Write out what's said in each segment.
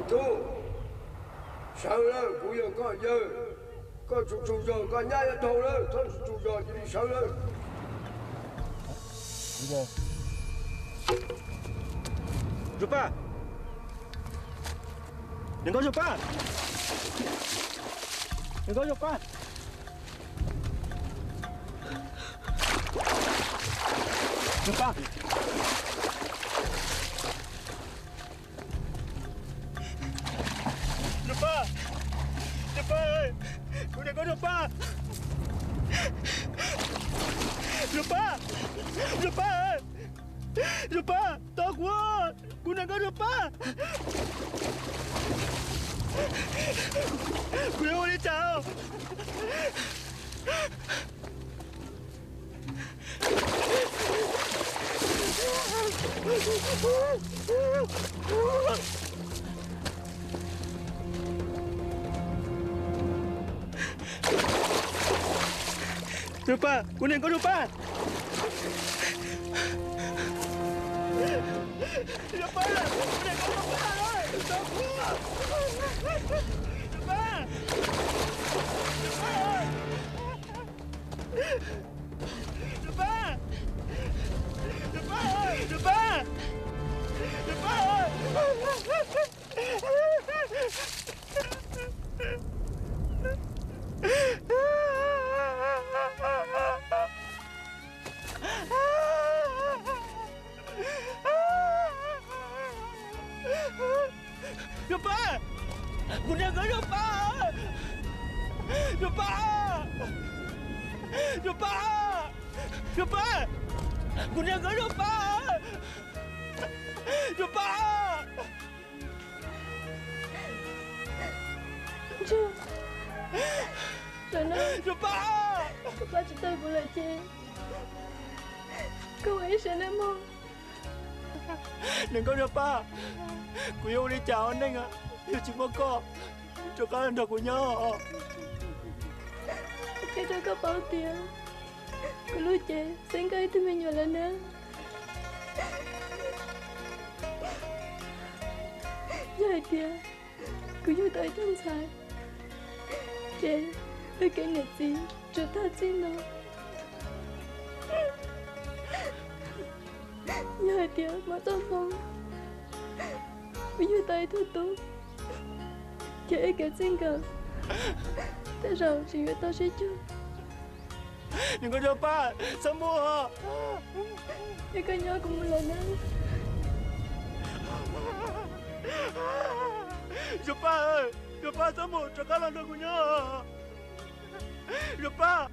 Tub, sawv lawm, kuv yog koj yawg, koj tsuas tsaug zog, koj nyab yuav dhau lawm, txhob tsuas tsaug zog, cia li sawv lawm. Zuag Paj, niam nkauj Zuag Paj, niam nkauj Zuag Paj, Zuag Paj. Zuag Paj, Zuag Paj, kuv niam nkauj Zuag Paj, Zuag Paj, Zuag Paj, Zuag Paj, tos kuv, kuv niam nkauj Zuag Paj, kuv yuav ua li cas? Zuag Paj, kuv niam nkauj Zuag Paj. Zuag Paj, kuv niam nkauj Zuag Paj, tos kuv. Zuag Paj, Zuag Paj, Zuag Paj, Zuag Paj, Zuag Paj. Zuag Paj, kuv niam nkauj Zuag Paj, Zuag Paj, Zuag Paj, Zuag Paj, kuv niam nkauj Zuag Paj, Zuag Paj. Ntsuag, tam no koj pab tsis tau kuv lawm ces koj ua ib siab nawb mog. Niam nkauj Zuag Paj, kuv yuav ua li cas ua neej yog tsis muaj koj rov qab los nrog kuv nyob? Qhia rau koj paub tias kuv lub cev xeeb nkauj ib tug me nyuam lawm nawb. Yog hais tias kuv yug tau ib tug ntxhais, ces txoj kev niam txiv tsuas tag txij no. Yog hais tias muaj txoj hmoo kuv yug tau ib tug tub, ces ib kev txij nkawm tej zaum tsis yuav tau sib cuag. Niam nkauj Zuag Paj, txhob mus. Es koj nyob, kuv mus lawm nawb. Zuag Paj, Zuag Paj, txhob mus, rov qab los nrog kuv nyob. Zuag Paj,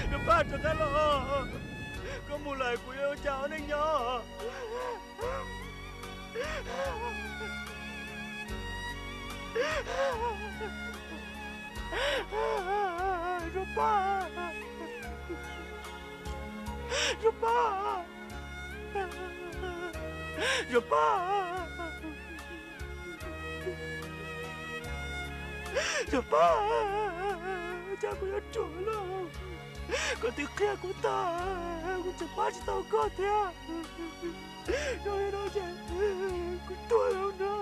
Zuag Paj, rov qab los. Koj mus lawm kuv yuav ua cas ua neej nyob? Zuag Paj, Zuag Paj, Zuag Paj, Zuag Paj, cas kuv yuav ruam lawm. Koj twb qhia kuv tag, kuv tseem pab tsis tau koj thiab. Zoo li no ces kuv tuag lawm no.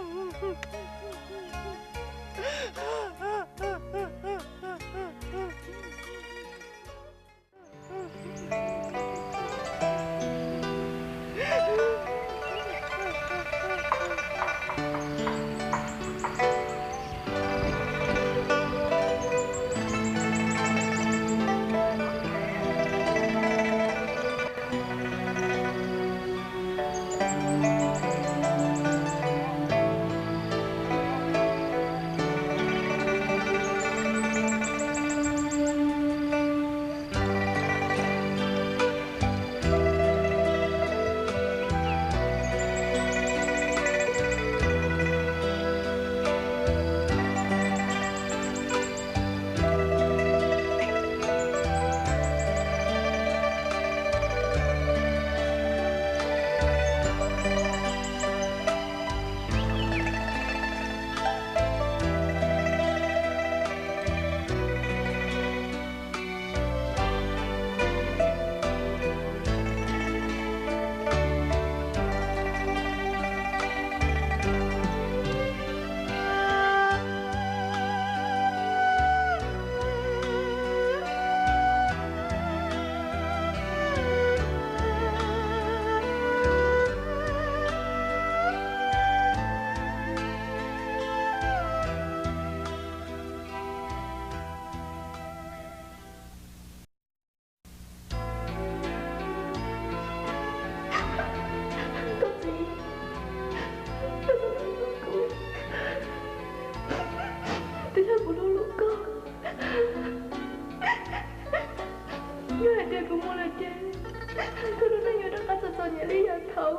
Ib yam thaum.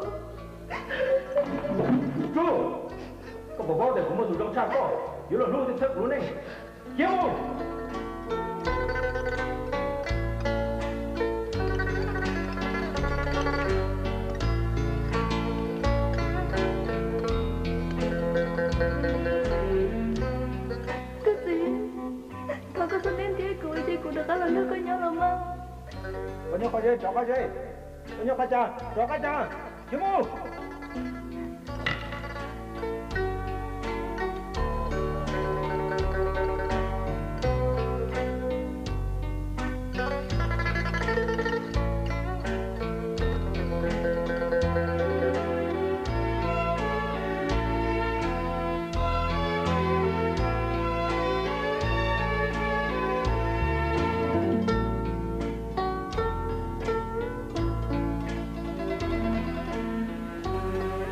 Tsuj, koj puas paub tias kuv muaj tus zoo tshaj koj yuav luag hlub thiab txhawb kuv lub neej? Cia mus! Koj txiv, thov koj txhob ntiab ntiab kuv ces kuv rov qab los nrog koj nyob los mas. Koj nyob qhov twg, rov qab ze. Koj nyob qhov twg, rov qab ze. Cia mus!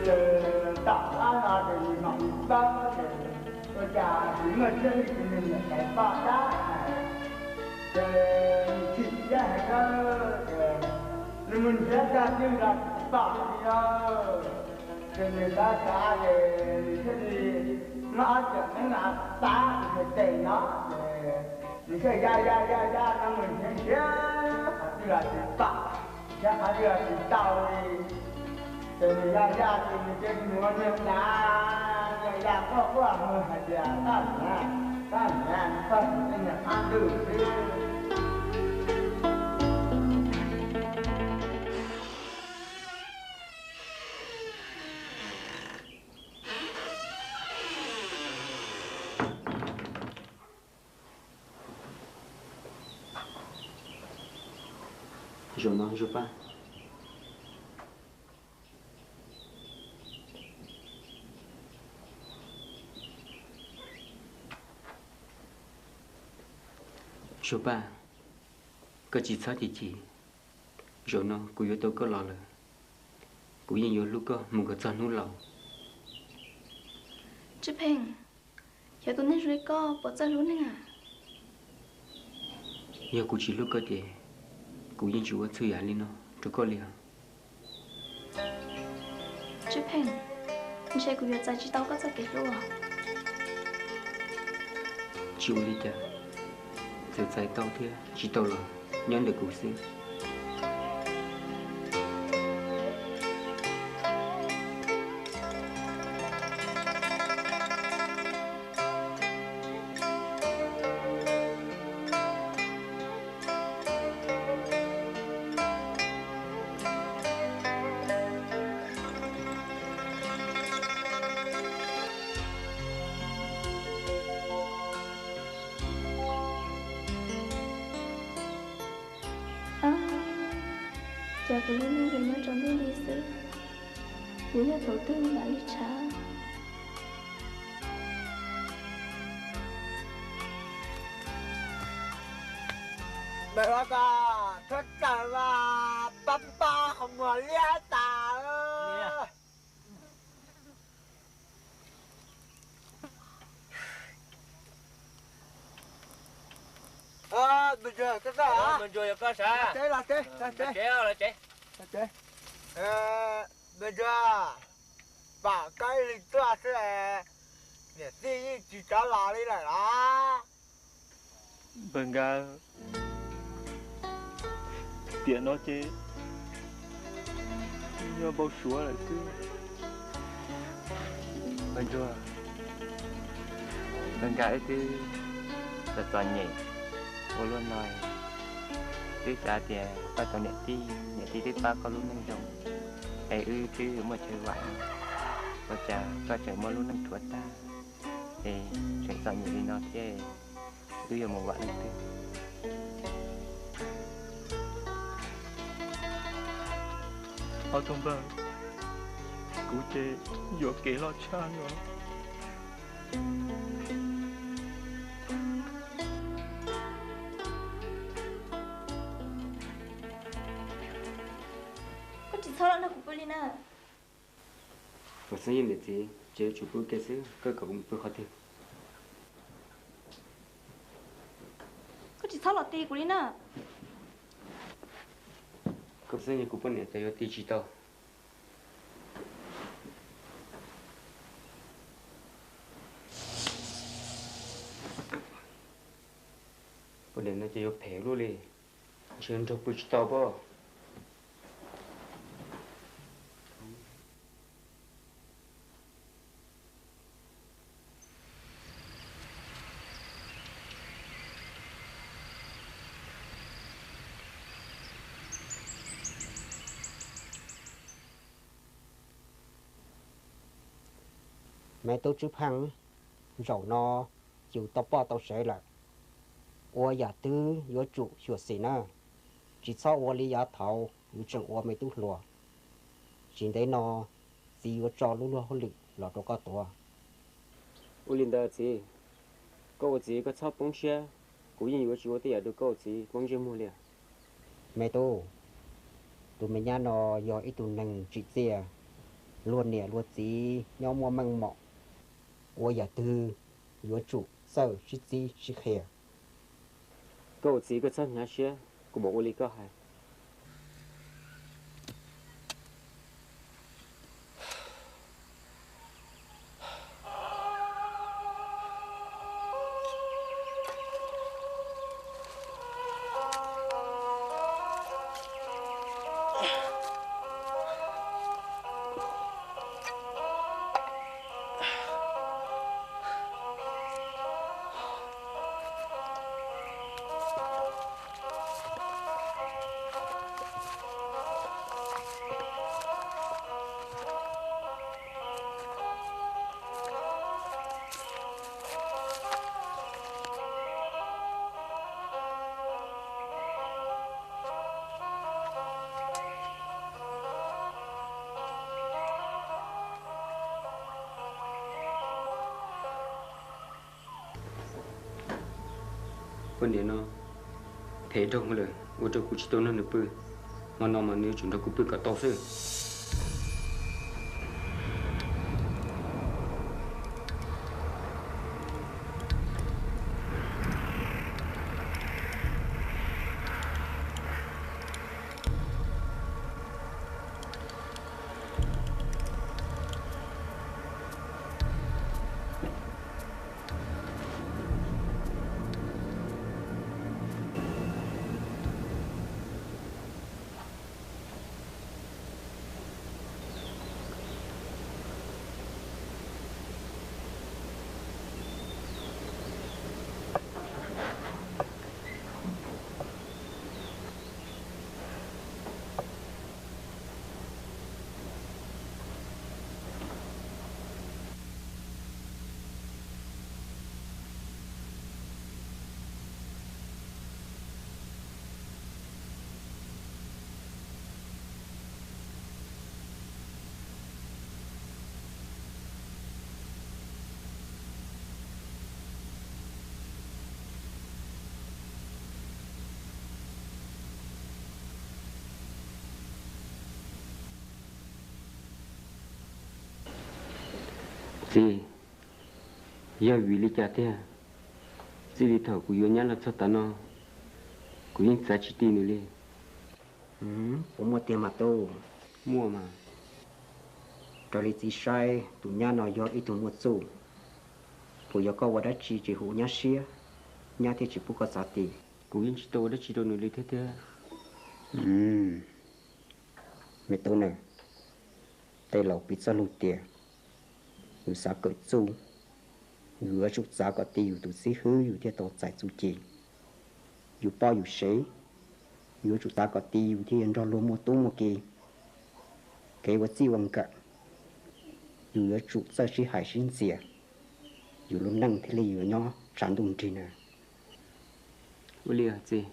Ces tom qab no ces nws mam li paub ces ua cas tsis muaj txiaj ntsig ces nws niam tais pom dab hais, ces nws chim siab heev na, ces nws mus nrhiav txog twg los tsis pom li na. Ces nws xav xav ces nws thiaj li muab ob txhais teeb no tav nws tes no, ces nws thiaj ya ya ya ya no mus nrhiav nrhiav qhov twg los tsis pom, nrhiav qhov twg los tsis tau li. Ces nws ya ya ces nws cia li mus ua niag dav, ya ya quaj quaj mus hais tias, Koj niam, koj niam, koj niam, koj niam, qab ntuj xwb. Zaum no Zuag Paj, Zuag Paj, koj tsis txhob chim chim. Zaum no kuv yuav tau koj los lawm, kuv yeej yuav hlub koj mus kom txog hnub laus. Tsis Pheej, xyov tus neeg zoo li koj puas txawj hlub neeg a? Yog kuv tsis hlub koj ces kuv yeej tsis ua txhua yam li no rau koj li os. Tsis Pheej, ntshe kuv yuav txais tsis tau koj txoj kev hlub. Tsis ua li cas, txawm txais tau thiab tsis tau los nyob ntawm kuv xwb. Cas kuv lub neej yuav nyob tsaus ntuj li xwb, yuav yog thaum twg mam li tshav. Npawg Ua Kos, thov txawm mas pab pab qhov muag liab tas. Npawg Ntsuag, koj txawj, Npawg Ntsuag, yog koj sav. Los tsev, los tsev, los tsev. Npawg Ntsuag, pom koj ib leeg tuaj xwb, niam tij yeej tsis rov los li lawm los? Npawg Nkauj, tiam no ces nyob npau suav lawm xwb. Npawg Ntsuag, Npawg Nkauj wb twb txom txom nyem ua luaj no, twb xav tias koj tau niam tij, niam tij twb pab koj lub neej zoo, es wb twb muaj chaw vam, ua cas koj tseem muab lub neej rhuav tag, es tseem txom nyem li no thiab, wb yuav mus vam leej twg? Ob tug npawg, kuv ces yuam kev loj tshaj no. Koj tsis txhob los nrog kuv pw li na. Koj xeeb yeej niam txiv, ces yuav tsum pw kiag xwb, koj kom kuv mus pw qhov twg? Koj tsis txhob los ti kuv li na. Koj xeeb yog kuv poj niam ces yuav ti tsis tau. Ua nim no ces yuav phem luaj li, ntshe nrog pw tsis tau pob. Me tub Tswb Pheej, zaum no yus tau poj tau sev lawm, ua yam twg yuav tsum xyuam xim na, tsis txhob ua li yav thaud yus tseem ua me tub hluas. Tsis ntev no txiv yuav tso lub luag hauj lwm los rau koj tuav. Ua li ntawd txiv, koj ua txiv koj txhob poob siab, kuv yeej yuav tsis ua tej yam rau koj ua txiv poob ntsej muag li. Me tub, tus me nyab no yog ib tug neeg tsim txiaj, luag niam luag txiv nyob muaj meej mom, ua yam twg yuav tsum txawj sib txib sib qhia. Koj ua txiv koj txhob hnyav siab, kuv mam ua li koj hais. Poj niam no phem dhau lawm, ua rau kuv tsis tau nrog nws pw. Hmo no mas nws yuav tsum nrog kuv pw kom tau xwb. Txiv, yog vim li cas tiag, txij li thaum kuv yuav nyab los txog tav no, kuv yeej txav tsis ti nws li. Puas muaj tiag mas tub? Muaj mas. Raws li txiv saib tus nyab no yog ib tug muaj txuj, puas yog koj ua dab tsi tsis hu nyab siab, nyab thiaj tsis pub koj txav ti? Kuv yeej tsis tau ua dab tsi rau nws li thiab tiag. Me tub na, tej laus piv txoj lus tias yus xav kawm txuj, yus yuav tsum txav kom ti yus tus txib hwb yus thiaj tau txais txuj ci. Yus poj yus sev, yus yuav tsum txav kom ti yus thiaj yuav nrog luag muaj tub muaj ki. Kev ua txij ua nkawm, yus yuav tsum txawj sib hais sib ntxias, yus lub neej thiaj li yuav nyob tshav ntuj nrig na. Ua li txiv.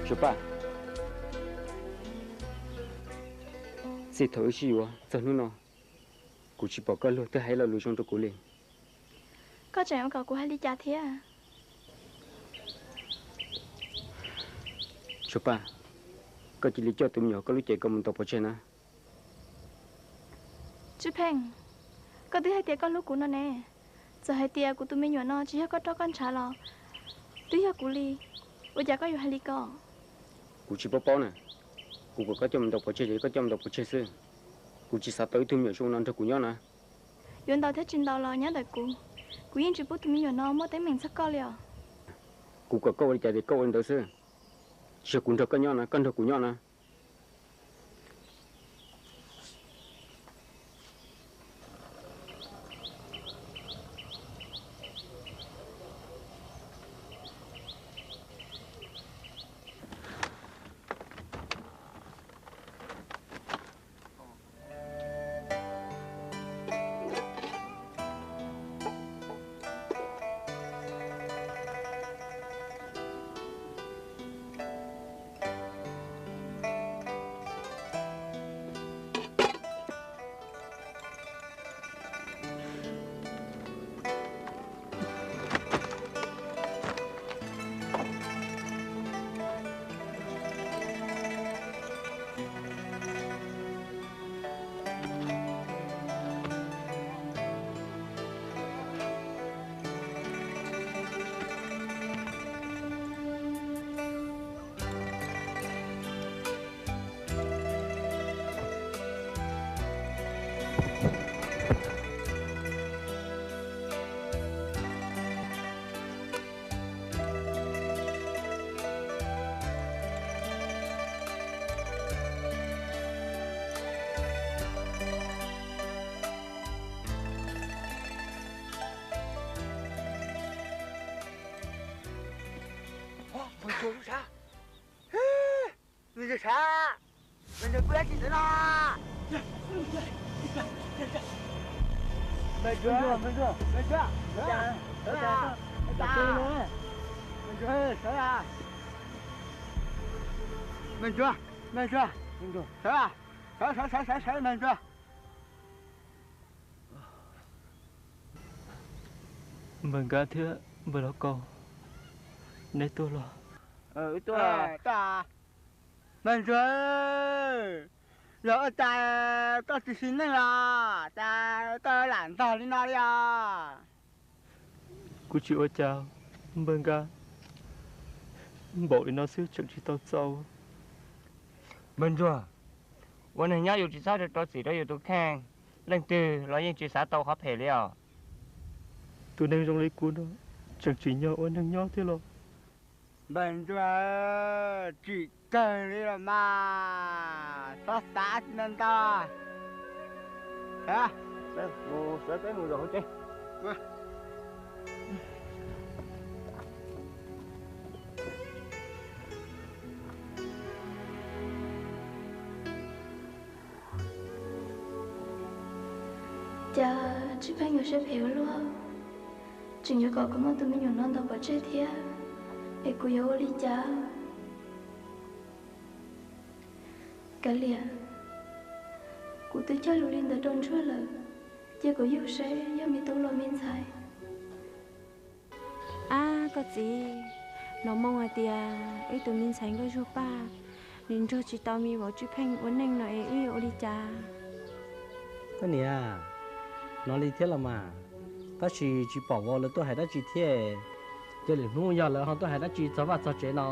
Suav Paj, txij thaum wb sib yuav txog hnub no, kuv tsis pom koj luag twb hais lo lus zoo rau kuv li. Koj tseem yuav kom kuv hais li cas thiab? Suav Paj, koj cia li coj tus me nyuam koj lub cev ko mus ntaus pov tseg na. Tswj Pheej, koj twb hais tias koj hlub kuv no ne. Txawm hais tias kuv tus me nyuam no tsis yog koj roj koj ntshav los twb yog kuv li, ua cas koj yuav hais li ko? Kuv tsis paub paub na. Kuv kom koj coj mus ntaus pov tseg ces koj coj mus ntaus pov tseg xwb. Kuv tsis xav tau ib tug me nyuam zoo no nrog kuv nyob na. Yuav ntaus thiab tsis ntaus los nyob ntawm kuv, kuv yeej tsis pub tus me nyuam no muaj teeb meem txog koj li os. Kuv kom koj ua li cas ces koj ua li ntawd xwb. Tsis yog kuv nrog koj nyob na, koj nrog kuv nyob na. Nws sav, nws sav, nws nrog kuv dab tsi ntawd no? Meej Ntsuag, Meej Ntsuag, sawv, sawv, sawv, sawv, Meej Ntsuag. Npawg Nkaj thiab npawg Lauj Kaub, neb tuaj los? Meej Ntsuag, yog ua cas koj tsis xis neej los cas koj lam ntog li no li os? Kuv tsis ua cas, npawg Nkaj, npaum li no xwb tseem tsis tau txaus. Npawg Ntsuag, ua neeg nyob yus tsis txhob rau txim rau yus tus kheej, leej twg los yeej tsis xav tau qhov phem li os. Tus neeg zoo li kuv no tseem tsim nyog ua neeg nyob thiab los? Npawg Ntsuag, tsim kawg li los mas, txhob xav tsis ntau ntau. Sawv, sawv peb mus zaum hauv tsev. Cas Tswj Pheej yuav siab phem ua luaj, tseem yuav kom kuv muab tus me nyuam no ntaus pov tseg thiab, es kuv yuav ua li cas? Kav liam, kuv twb cog lus li ntawd rau Ntsuag lawm, cia kuv yug seb yog me tub los me ntxhais. Ab koj txiv, hnov moo hais tias wb tus me ntxhais Nkauj Zuag Paj, nws nrog tsis tau me vauv Tswj Pheej ua neej no es wb yuav ua li cas? Koj niam, hnov li thiab los mas, tab sis tsis pom vauv lawv tuaj hais dab tsi thiab. Cia lwm hnub yog lawv ho tuaj hais dab tsi txog vaj txog tsev no,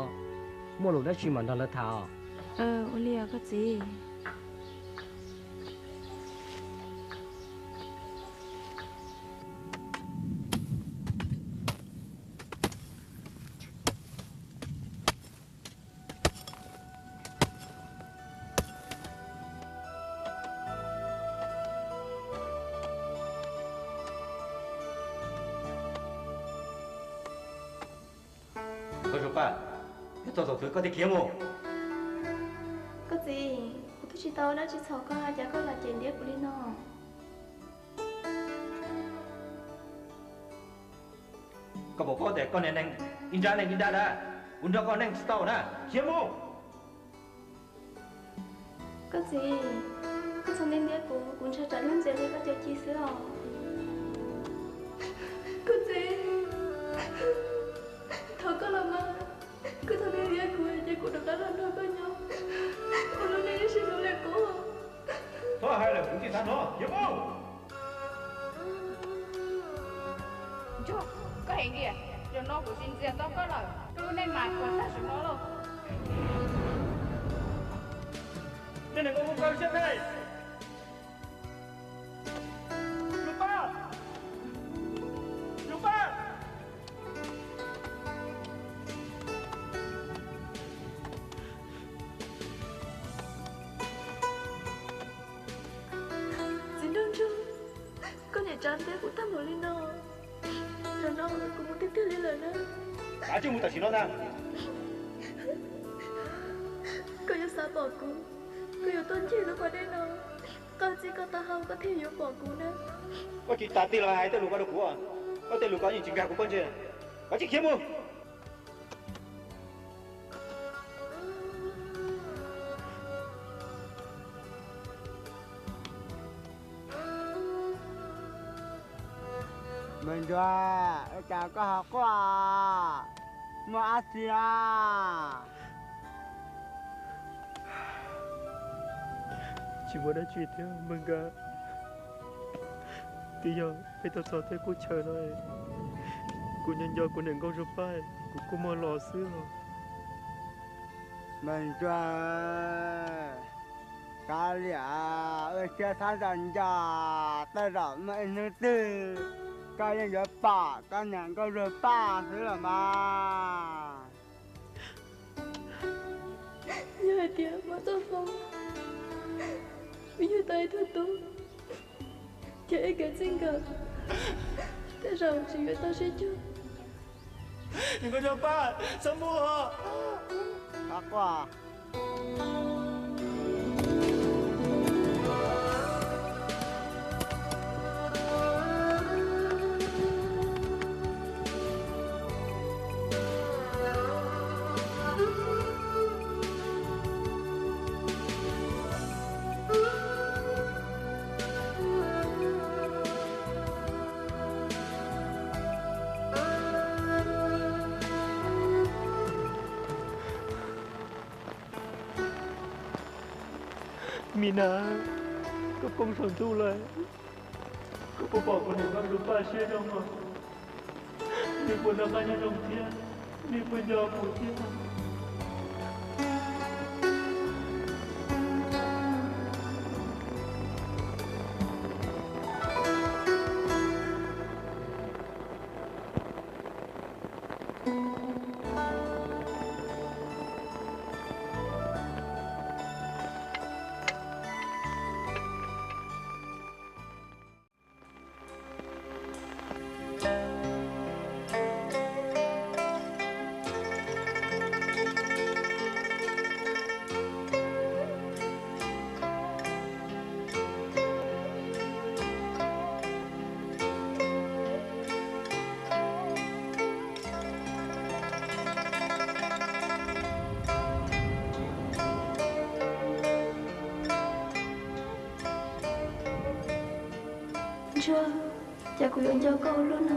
muaj lus dab tsi mam nrog lawv tham os. Ua li os koj txiv. Nkauj Zuag Paj, yog txog thaum twg koj thiaj khiav mus? Koj txiv, kuv twb tsis tau ua dab tsi txhaum koj cas koj lam cem ntiab kuv li no? Koj puas paub tias koj niag neeg ib nrab leej ib nrab dab? Kuv nrog koj ua neej tsis tau na, khiav mus. Koj txiv, koj txhob ntiab ntiab kuv, kuv ntshaw tsam hnub ntxiv li koj cov ci xwb os. Koj txiv, thov koj los mas, koj txhob ntiab ntiab kuv ces kuv rov qab los nrog koj nyob, kuv lub neej sib hlub li qub. Txhob hais lawm, kuv tsis xav hnov, khiav mus. Ntsuag, koj heev tiag, zaum no kuv tsis ntxias tau koj lawm, koj lub neej mas kuv tag sim no lauj. Nej niam nkauj muam, koj siab phem. Lub Paj! Lub Paj! Txiv nraug ntsuag, koj niam tsav ntiab kuv tag npaum li no, zaum no kuv mus tiag tiag li lawm na. Kav tsij mus tam sim no ntag. Koj yuav xav pom kuv, koj yuav tuaj ncig lub pas dej no, qawm txij koj taub hau koj thiaj yuav pom kuv na. Koj tsis tas tig los hais tej lus ko rau kuv, koj tej lus ko yeej tsis nkag kuv pob ntseg. Kav tsij khiav mus. Me ntsuag, ua cas koj ho quaj, muaj dab tsi a? Tsis muaj dab tsi thiab me nkauj, twb yog peb tuaj txog tej qub chaw no, kuv nyob nco kuv niam nkauj Zuag Paj, kuv kuj muag los xwb os. Me ntsuag, kav liam, ua siab txhob nco nco, tej zaum muaj ib hnub twg koj yeej yuav pom koj niam nkauj Zuag Paj xwb los mas. Yog hais tias muaj txoj hmoo, vim yog tau ib tug tub, ces ib kev txij nkawm, tej zaum tseem yuav tau sib cuag. Niam nkauj Zuag Paj, txhob mus. Mi Nas, koj poob saum ntuj lawm, koj puas pom kuv niam nkauj Zuag Paj siab zoo os? Nws puas nrog koj nyob zoo thiab? Nws puas nco kuv thiab? Ntsuag, cas kuv yuav nco koj ua luaj no?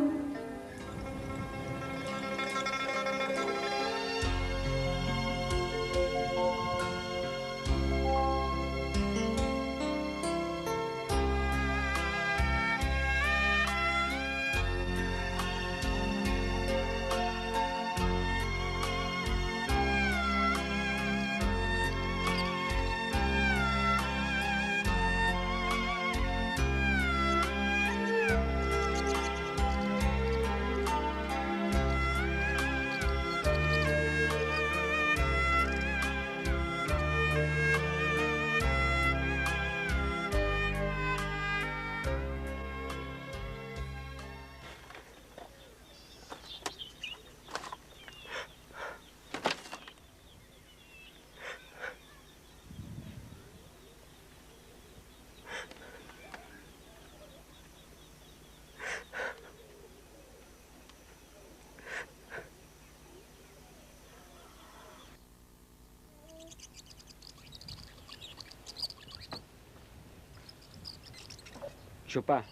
Ntsuag Paj,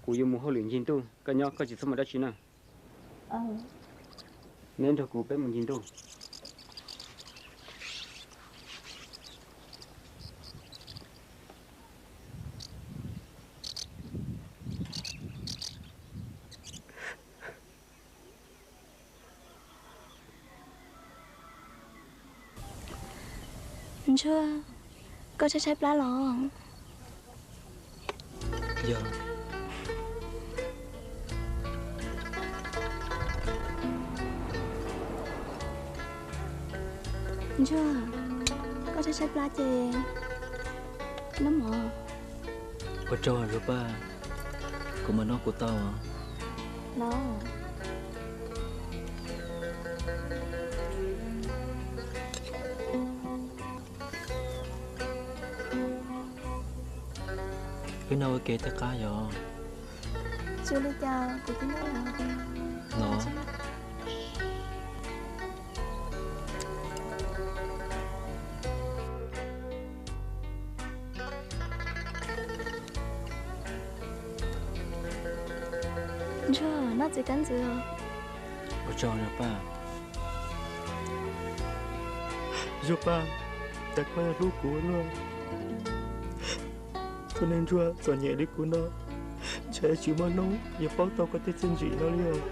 kuv yuav mus hauj lwm ncig ntuj, koj nyob koj tsis txhob mus dab tsi na. Neb nrog kuv peb mus ncig ntuj. Ntsuag, koj tshaib tshaib plab los? Yog. Ntsuag, koj tshaib tshaib plab ces noj mov. Ua tsaug Ntsuag Paj, kuv mam noj kuv tau. Los. Wb noj ua ke thiaj qab yog. Tsis ua li cas, kuv twb noj los. Ntsuag, noj txiv kab ntxwv os. Ua tsaug Ntsuag Paj. Ntsuag Paj, cas koj yuav hlub kuv luaj? Txoj neeg ntsuag txom nyem li kuv no, ntshe tsis muaj hnub yuav paub tau koj tej txiaj ntsig no li os.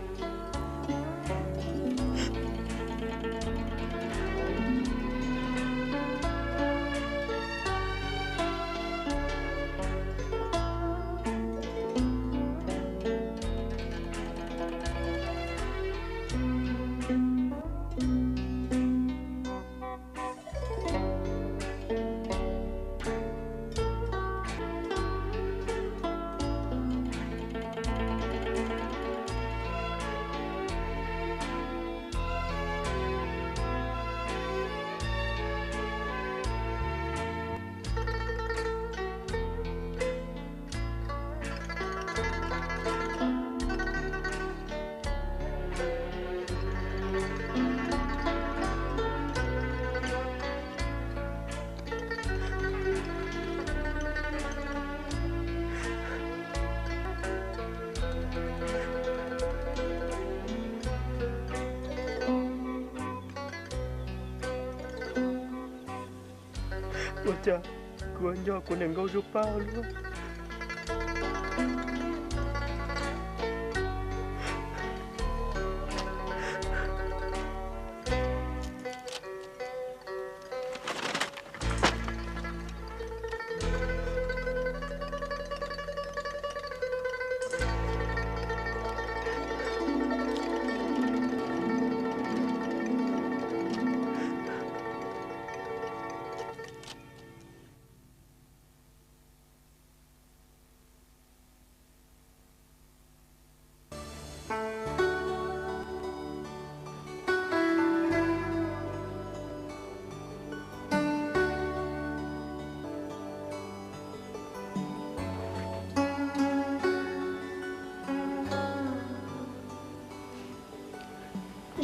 Ua cas kuv nco kuv niam nkauj Ntsuag Paj luaj?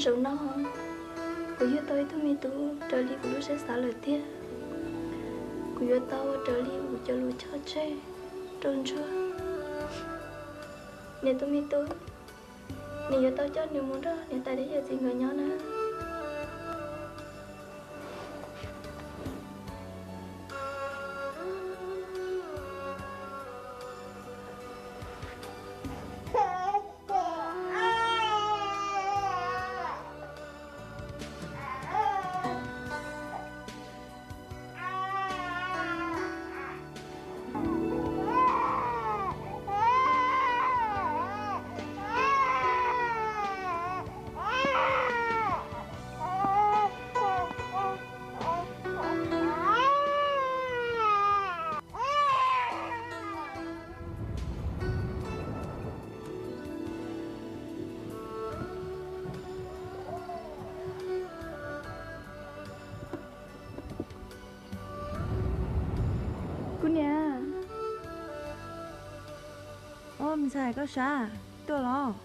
Zaum no, kuv yug tau ib tug me tub raws li kuv lub siab xav lawm tiag. Kuv yuav tau ua raws li kuv cov lus cog tseg rau Ntsuag. Nws tus me tub, nws yuav tau coj nws mus nrog niam tais thiab yawm txiv nkawd nyob na. Kuv niam. Ua, me ntxhais, koj sab tuaj los?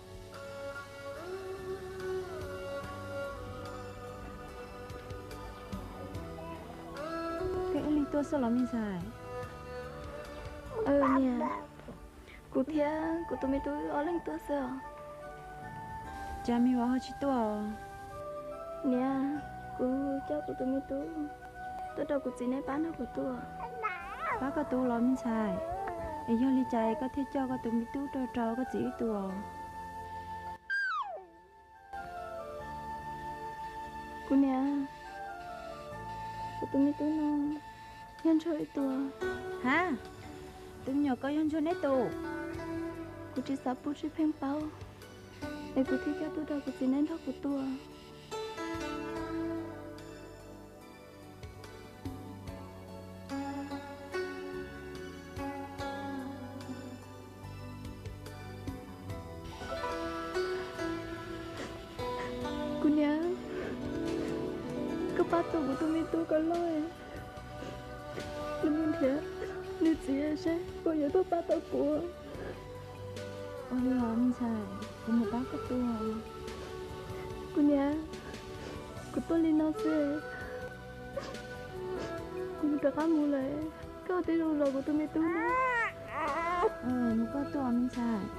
Koj ib leeg tuaj xwb los me ntxhais? Niam, Kuv thiab kuv tus me tub wb ob leeg tuaj xwb os. Cas me vauv ho tsis tuaj? Niam, kuv coj kuv tus me tub tuaj rau kuv txiv neb pab nrog kuv tua. Pab koj tua los me ntxhais? Es yog li cas koj thiaj coj koj tus me tub tuaj rau koj txiv wb tua? Kuv niam, kuv tus me tub no yog ntsuag wb tua. Ha, tus me nyuam ko yog ntsuag neb tus? Kuv tsis xav pub Tswv Pheej paub, es kuv thiaj coj tuaj rau kuv txiv neb nrog kuv tua. Kuv niam, koj pab tua kuv tus me tub ko lauj. Nws mus nrhiav nws txiv seb puas yuav tuaj pab tau kuv. Ua li os me ntxhais, kuv mus pab koj tua. Kuv niam, kuv tuaj li no xwb, kuv rov qab mus lawm, koj tib zoo zov kuv tus me tub na. Mus koj tua me ntxhais.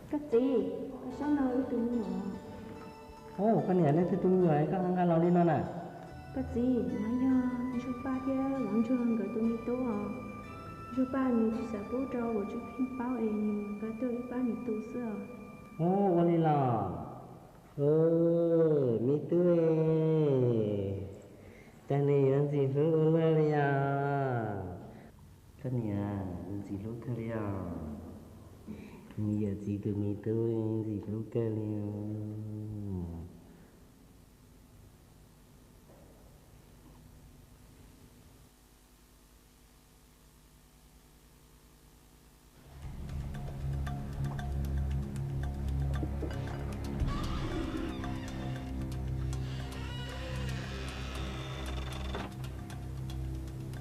Koj txiv, koj saib no wb tus me nyuam. Ub, koj niam, nej twb tus me nyuam koj ho nqa los li no na? Koj txiv, no yog Ntsuag Paj thiab Vauv Ntsuag nkawd tus me tub os. Ntsuag Paj nws tsis xav pub rau Vauv Tswv Pheej paub es nws nqa tuaj wb pab nws tus xwb os. Ub, ua li los? Me tub, cas nws yuav ntxim hlub ua luaj li os? Koj niam, ntxim hlub kawg li os. Me yawm txiv tus me tub ntxim hlub kawg li os.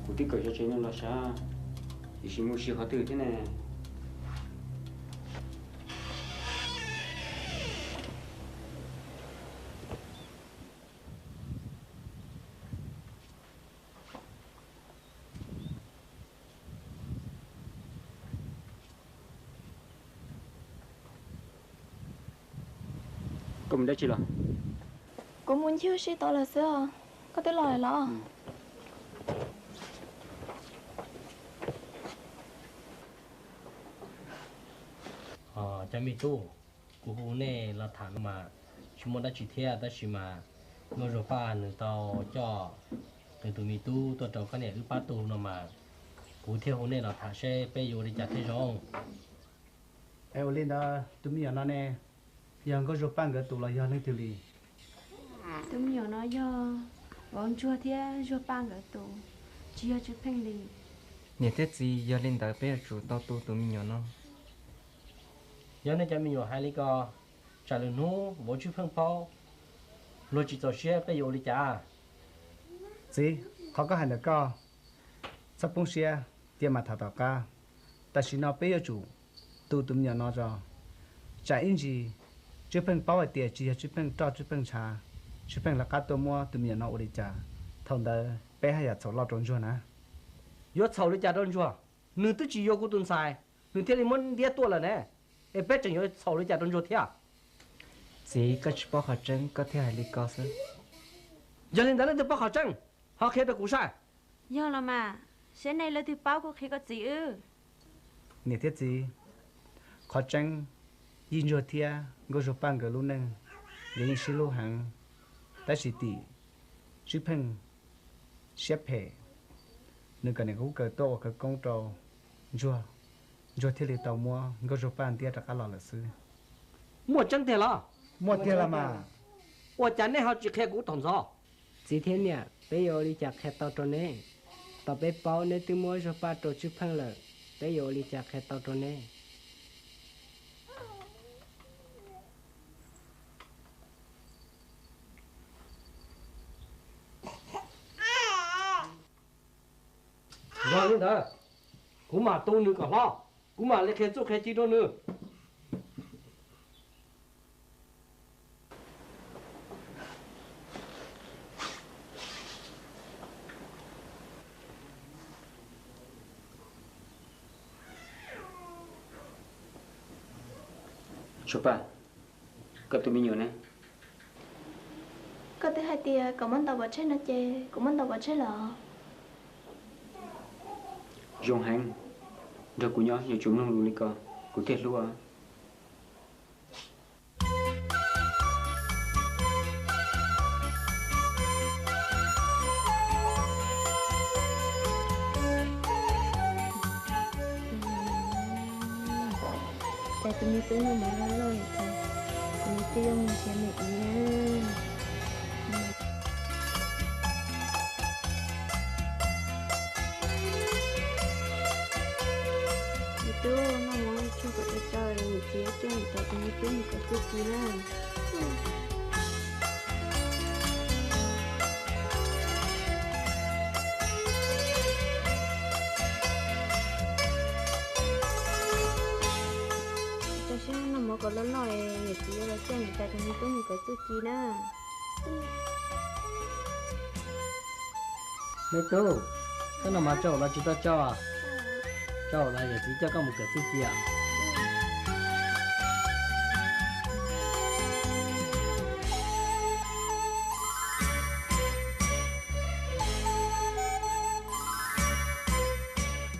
Kuv twb kawm xyov tsev no los sab, tiam sis mus si qhov twg thiab ne? Koj mus dab tsi los? Kuv mus ncig ua si tod lawm xwb os. Koj twb los lawm los? Cov me tub, kuv hu nej los tham no mas tsis muaj dab tsi thiab, tab sis mas Nkauj Zuag Paj nws tau coj nws tus me tub tuaj rau koj niam wb pab tu no mas kuv thiaj hu nej los tham seb peb yuav ua li cas thiaj zoo. Es ua li ntawd tus me nyuam no ne, yog Nkauj Zuag Paj nkawd tus los yog leej twg li? Tus me nyuam no yog Vauv Ntsuag thiab Zuag Paj nkawd tus, tsis yog Tswv Pheej li. Niam thiab txiv, yog li ntawd peb yuav tsum tau tu tus me nyuam no. Yog nej cov me nyuam hais li ko, tsam lwm hnub Vauv Tswv Pheej paub, luag tsis txaus siab peb yuav ua li cas? Txiv, qhov koj hais ntawm koj, txhob poob siab, cia mam tham tom qab. Tam sim no peb yuav tsum tu tus me nyuam no tso. Tsam ib ntsis Tswv Pheej paub hais tias tsis yog Tswv Pheej roj Tswv Pheej ntshav, Tswv Pheej lawv qab tuaj muab tus me nyuam no ua li cas, thaum ntawd peb haj yam txhaum loj rau Ntsuag na. Yuav txhaum li cas rau Ntsuag? Nws twb tsis yuav kuv tus ntxhais, nws thiaj li muab ntiab tuaj lawm ne, es peb tseem yuav txhaum li cas rau Ntsuag thiab? Txiv, koj tsis paub qhov tseeb koj thiaj hais li ko xwb. Yog li ntawd leej twg paub qhov tseeb, ho qhia rau kuv saib. Yog los mas, seb nej leej twg paub kuj qhia koj txiv wb. Niam thiab txiv, qhov tseeb, Yij Ntsuag thiab Nkauj Zuag Paj nkawd lub neej, nkawd yeej sib hlub heev, tab sis tim Tswv Pheej siab phem, nws kom niam kub kaws tuaj ua khawv koob rau Ntsuag, Ntsuag thiaj li tau muab Nkauj Zuag Paj ntiab rov qab los lawm xwb. Muaj tseeb tiag los? Muaj tiag los mas. Ua cas nej ho tsis qhia kuv thaum ntxov? Txiv thiab niam, peb yuav ua li cas qhia tau rau neb? Tos peb paub neb twb muab Zuag Paj rau Tswv Pheej lawm, peb yuav ua li cas qhia tau rau neb? Li ntawd, kuv mam tu nws kom hlob, kuv mam li qhia txuj qhia ci rau nws. Suav Paj, koj tus me nyuam ne? Koj twb hais tias kom muab ntaus pov tseg no ces kuv muab ntaus pov tseg los. Zoo heev, nrog kuv nyob yuav tsum mloog lus li ko, kuv thiaj hlub. Cas tus me tub no mas loj loj li cas, tus me tub yuav mus nrhiav me iv na. Me tub, noj mov tsuag kom tsau tsau, niam txiv coj niam tais tus me tub mus kawm txuj ci na. Tso siab noj mov kom loj loj, niam txiv yuav los coj niam tais tus me tub mus kawm txuj ci na. Me tub, koj noj mov tsaus los tsis tau tso? Tsaus los yawm txiv coj koj mus kawm txuj ci os.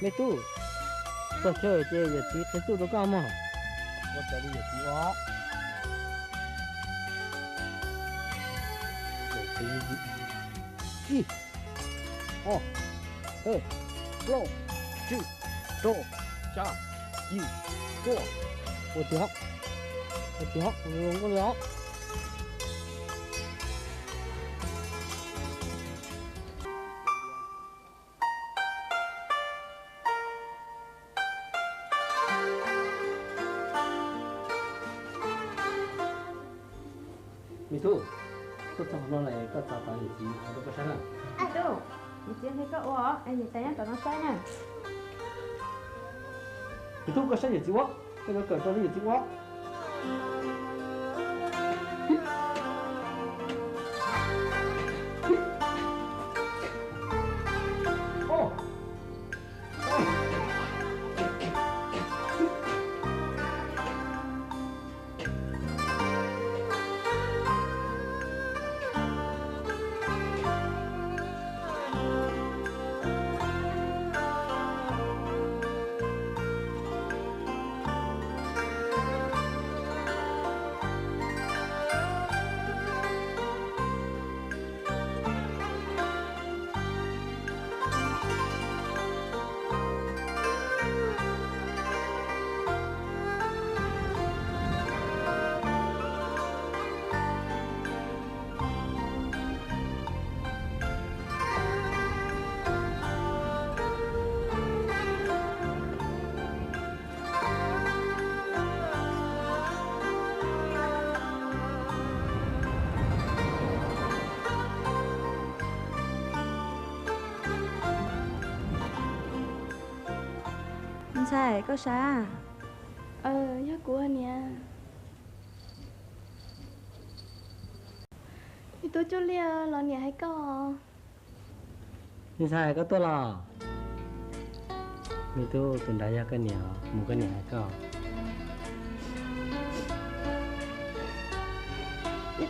Me tub, txog chaw ces yawm txiv qhia txuj rau koj mog. Ua raws li yawm txiv ua. Ib, ob, peb, plaub, tsib, rau, xya, yim, cuaj. Ua tiag, ua tiag, zoo nkauj li os. Me tub, tuaj txog qhov no lawm koj txav tau yawm txiv qhia rau koj saib na. Tub, yawm txiv qhia koj ua es niam tais nyob tom no saib na. Me tub, koj saib yawm txiv ua, koj yuav kawm raws li yawm txiv ua. Ntxhais, koj saib. Yog kuv niam. Me tub Cuj Liaj, los niam hais koj. Me ntxhais, koj tuaj los? Me tub, tus nrad yog koj niam, mus koj niam hais koj. Kuv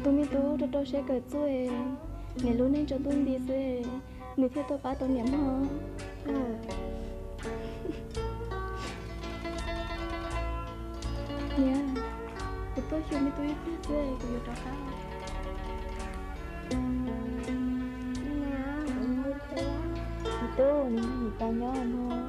tus me tub rau rau siab kawm txuj, niam lub neej tsaus ntuj nti xwb, nws thiaj tuaj pab tau niam mog. Niam, kuv tuaj xyuas me tub ib pliag xwb kuv yuav rov qab. Me tub, nws niam tais nyob mog.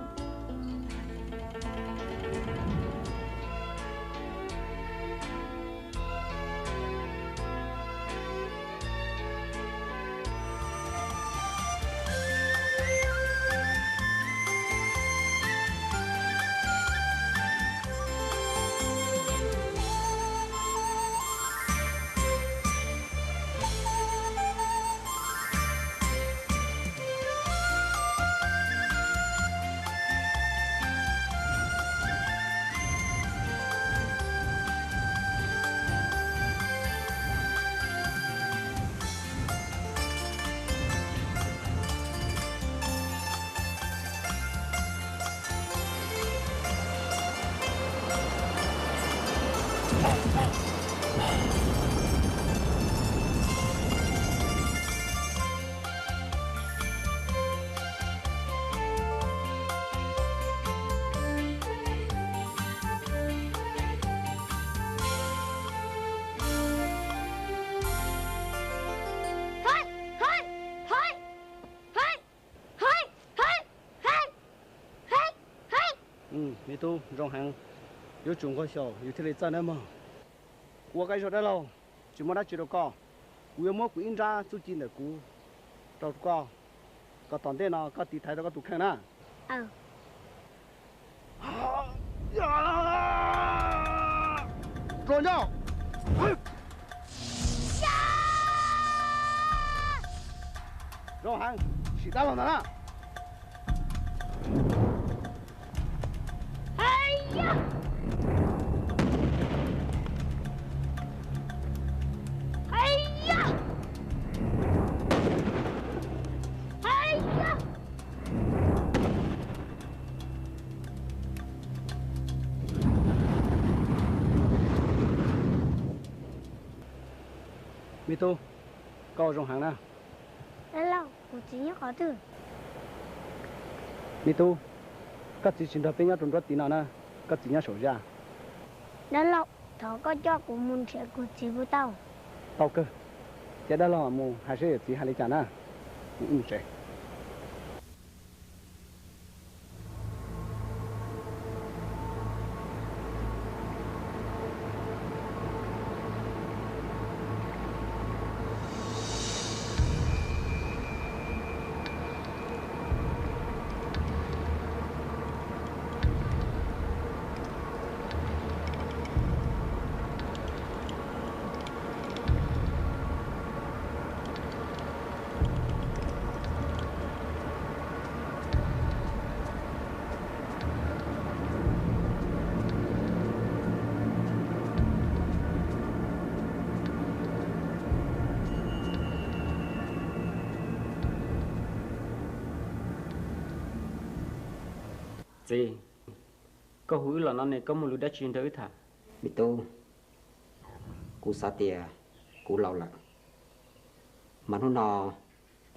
Me tub, zoo heev, yuav tsum nquag xyaum yus thiaj li txawj nawb mog. Ua koj ib zaug dab laug, tsis muaj dab tsi rau koj. Kuv yuav muab kuv ib nrab txuj ci ntawm kuv rau koj, kom tom ntej no koj tiv thaiv tau koj tus kheej na. Rau ncauj. Zoo heev, sim dab laug ntag na. Me tub, koj ua zoo heev na. Dab laug, kuv txiv nyob qhov twg? Me tub, koj txiv tsis nrog peb nyob rau nruab tiv no na, koj txiv nyob saum zaj. Dab laug, thov koj coj kuv mus nrhiav kuv txiv puas tau? Tau kawg, ces dab laug mus hais seb yawm txiv hais li cas na. Mus ib mus tsev. Txiv, koj hu wb los no ne, koj muaj lus dab tsi nrog wb tham? Me tub, kuv xav tias kuv laus lawm, mas hnub no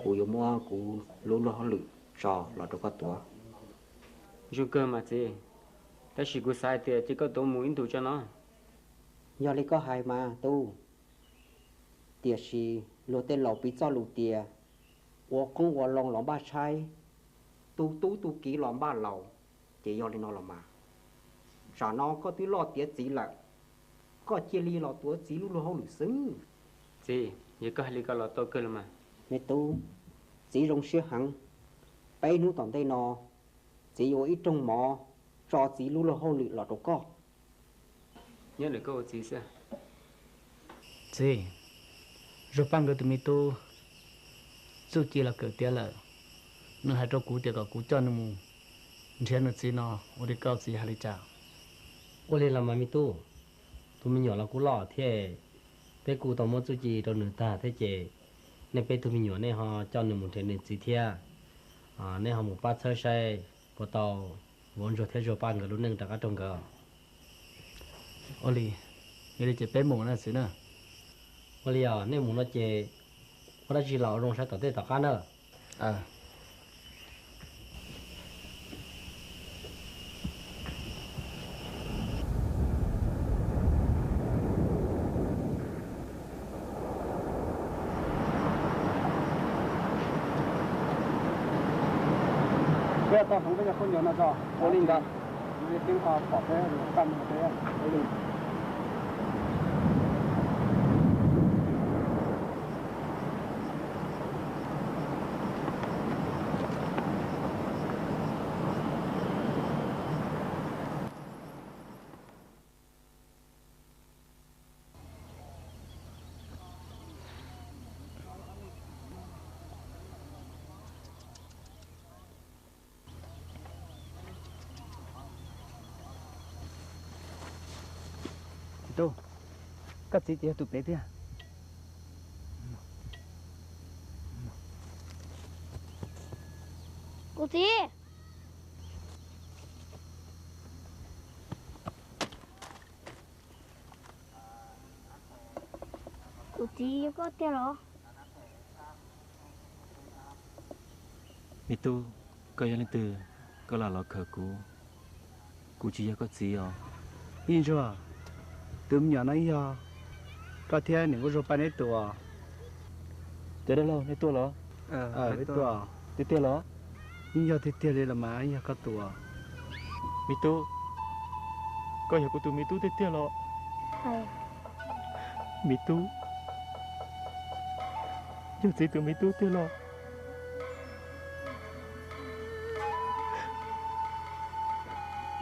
kuv yuav muab kuv lub luag hauj lwm tso los rau koj tuav. Zoo kawg mas txiv, tab sis kuv xav hais tias cia koj tuav mus ib ntus tso no. Yog li koj hais mas tub, tiam sis luag tej laus piv txoj lus tias ua qoob ua loo los npaj tshaib, tu tub tu kiv los npaj laus, ces yog li no los mas. Tsam no koj twb loj tiav txiv lawm, koj cia li los tuav txiv lub luag hauj lwm xwb. Txiv, yog koj hais li ko los tau kawg los mas. Me tub, txiv zoo siab heev. Peb hnub tom ntej no, txiv yuav ua ib rooj mov tso txiv lub luag hauj lwm los rau koj. Nyob ntawm koj ua txiv xwb. Txiv, Zuag Paj nkawd tus me tub txuj ci los kawm tiav lawm, nws hais rau kuv tias kom kuv coj nws mus nrhiav nws txiv no, ua li koj txiv hais li cas? Ua li los mas me tub, tus me nyuam los kuj loj thiab, peb kuj tau muab txuj ci rau nws tag thiab ces nej peb tug me nyuam nej ho coj nws mus nrhiav nws txiv thiab, nej ho mus pab txhawb saib puas tau vauv Ntsuag thiab Zuag Paj nkawd lub neej rov qab rau nkawd. Ua li, yog li ces peb mus na txiv na. Ua li os, nej mus no ces ua dab tsi los zoo saib tom tej tom qab na. Peb tau hloov peb cov khaub ncaws no tso, ua li ntawd, peb ho pom peb kaj mus peb. Tub, koj txiv ces yog tus pem tiag. Kuv txiv. Kuv txiv, yog koj tiag los? Me tub, koj yog leej twg, koj lam los khawm kuv? Kuv tsis yog koj txiv os. Ib Ntsuag, tus me nyuam no yog koj thiab niam nkauj Zuag Paj neb tus os. Cov dab laug, nej tuaj los? Tiag tiag los? Yeej yog tiag tiag li los mas, yog koj tus os. Me tub, Koj yog kuv tus me tub tiag tiag los? Me tub, yog txiv tus me tub tiag los?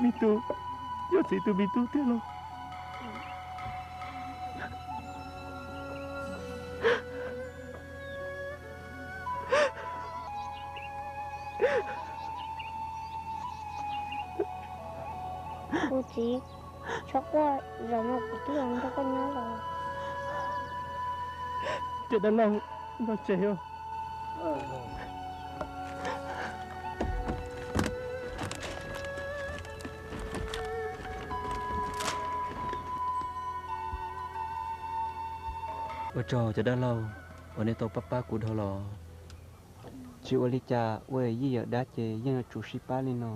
Me tub, yog txiv tus me tub tiag los? Kuv txiv, txhob quaj, zaum no kuv twb los nrog koj nyob los. Cov dab laug, nrog tsev os. Ua tsaug cov dab laug uas nej tau pab pab kuv dhau los. Tsis ua li cas, ua yij yawm dab ces yeej yuav tsum sib pab li no.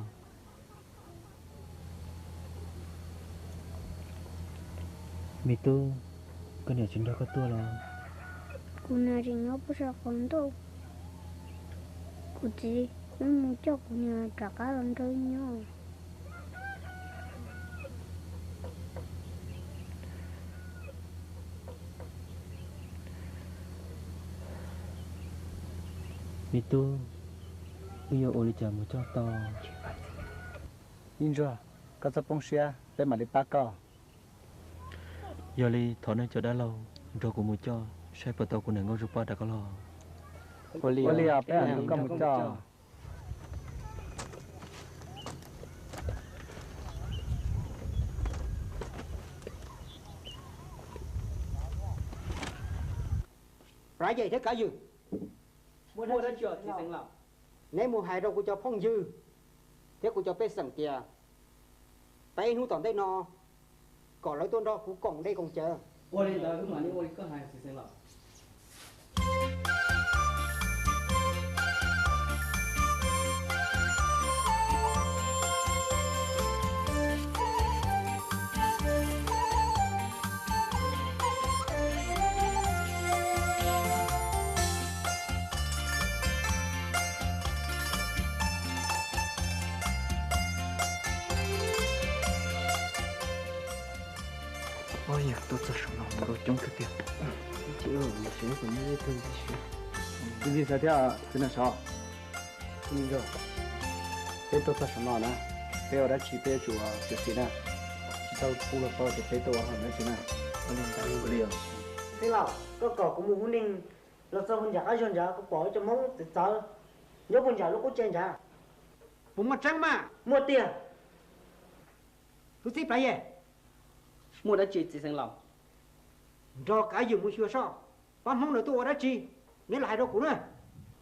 Me tub, koj niam tsis nrog koj tuaj los? Kuv niam tseem nyob pem saum qaum ntuj. Kuv txiv, wb mus coj kuv niam rov qab los nrog wb nyob. Me tub, wb yuav ua li cas mus coj tau? Ib ntsuag, koj txhob poob siab, peb mam li pab koj. Yog li thov nej cov dab laug nrog kuv mus coj saib puas tau kuv niam Nkauj Zuag Paj rov qab los. Ua li os, peb mam nrog koj mus coj. Plab Yaim thiab Kav Ywm, muaj dab tsi txiv xeev laus? Neb mus hais rau kuv cov phooj ywg thiab kuv cov pej xeem tias peb hnub tom ntej no kom lawv tuaj nrog kuv koom dej koom cawv. Ua li ntawd wb mam li ua li koj hais txiv xeev laus. Yog tuaj txog saum no nkauj coob kawg tiag. Tus txiv xav thiab, tus niag sov. Peb tuaj txog saum no na, peb ua dab tsi peb yuav tsum xyuam xim na, tsis tau hu los tau tias peb tuaj ua hauj lwm dab tsi na. Txiv laus, koj kom kuv mus hu neeg los txog puag nram qab zog nrad, kuv pom ib co Hmoob txawv txawv nyob puag nram lub qub tsev nrad. Puas muaj tseeb mas? Muaj tiag. Tus txiv Plab Yaim, muaj dab tsi txiv xeev laus? Nrog Kav Ywm mus xyuas seb pab Hmoob lawv tuaj ua dab tsi, neb los hais rau kuv na.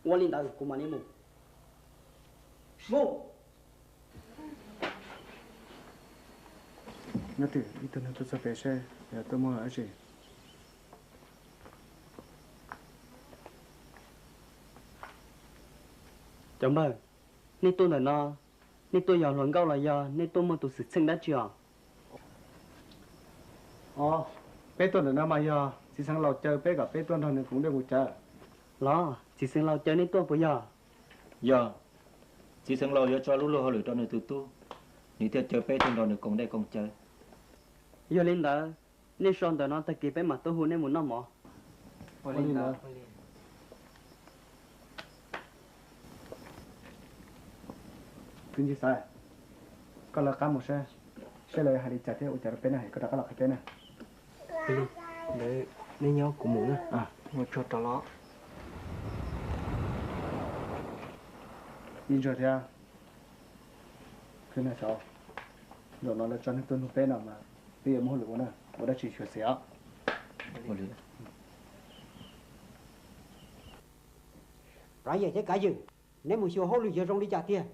Ua li ntawd kuv mam li mus. Mus. Nyob twj ywm, ib tug neeg tuaj txog pem seb yog tuaj muaj dab tsi. Cov npawg, nej tuaj ntawm no, nej tuaj yos hluas nkauj los yog nej tuaj muaj tus xwm txheej dab tsi os? Os, peb tuaj ntawm no mas yog txiv xeev laus caw peb kom peb tuaj nrog nws koom dej koom cawv. Los txiv xeev laus caw nej tuaj puas yog? Yog, txiv xeev laus yuav tso lub luag hauj lwm rau nws tus tub, nws thiaj caw peb tuaj nrog nws koom dej koom cawv. Yog li ntawd, nej so ntawm no tag kis peb mam tuaj hu nej mus noj mov. Ua li ntawd. Kwv Ntxhi Xaiv, koj lawv qab mus saib, saib lawv hais li cas thiab ua cas rau peb na, koj rov qab los qhia peb na. Ntawd nej nyob kuv mus na. Mus tsuag rov los. Ib ntsuag thiab, zaum no lawv tso neeg tuaj nug peb no mas peb yuav muaj hauj lwm ua na, ua dab tsi xyuam xim os. Plab Yaim thiab Kav Ywm, neb mus xyuas hauj lwm yuav zoo li cas tiag?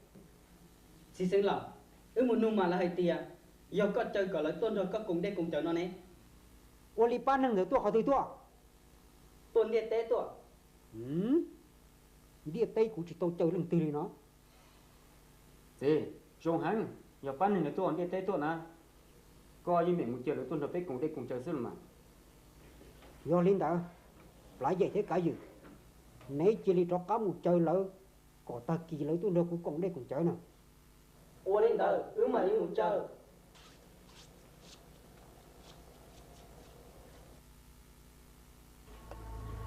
Txiv xeev laus, wb mus nug mas lawv hais tias yog koj caw kom lawv tuaj nrog koj koom dej koom cawv no ne. Ua li pab neeg ntawd tuaj qhov twg tuaj? Tuaj ntiaj teb tuaj. Ntiaj teb kuv tsis tau caw leej twg li no. Txiv, zoo heev, yog pab neeg ntawd tuaj ntiaj teb tuaj na, koj yeej meem mus caw lawv tuaj nrog peb koom dej koom cawv xwb los mas. Yog li ntawd, Plab Yaim thiab Kav Ywm, neb cia li rov qab mus caw lawv kom tag kis lawv tuaj nrog kuv koom dej koom cawv na. Ua li ntawd wb mam li mus caw.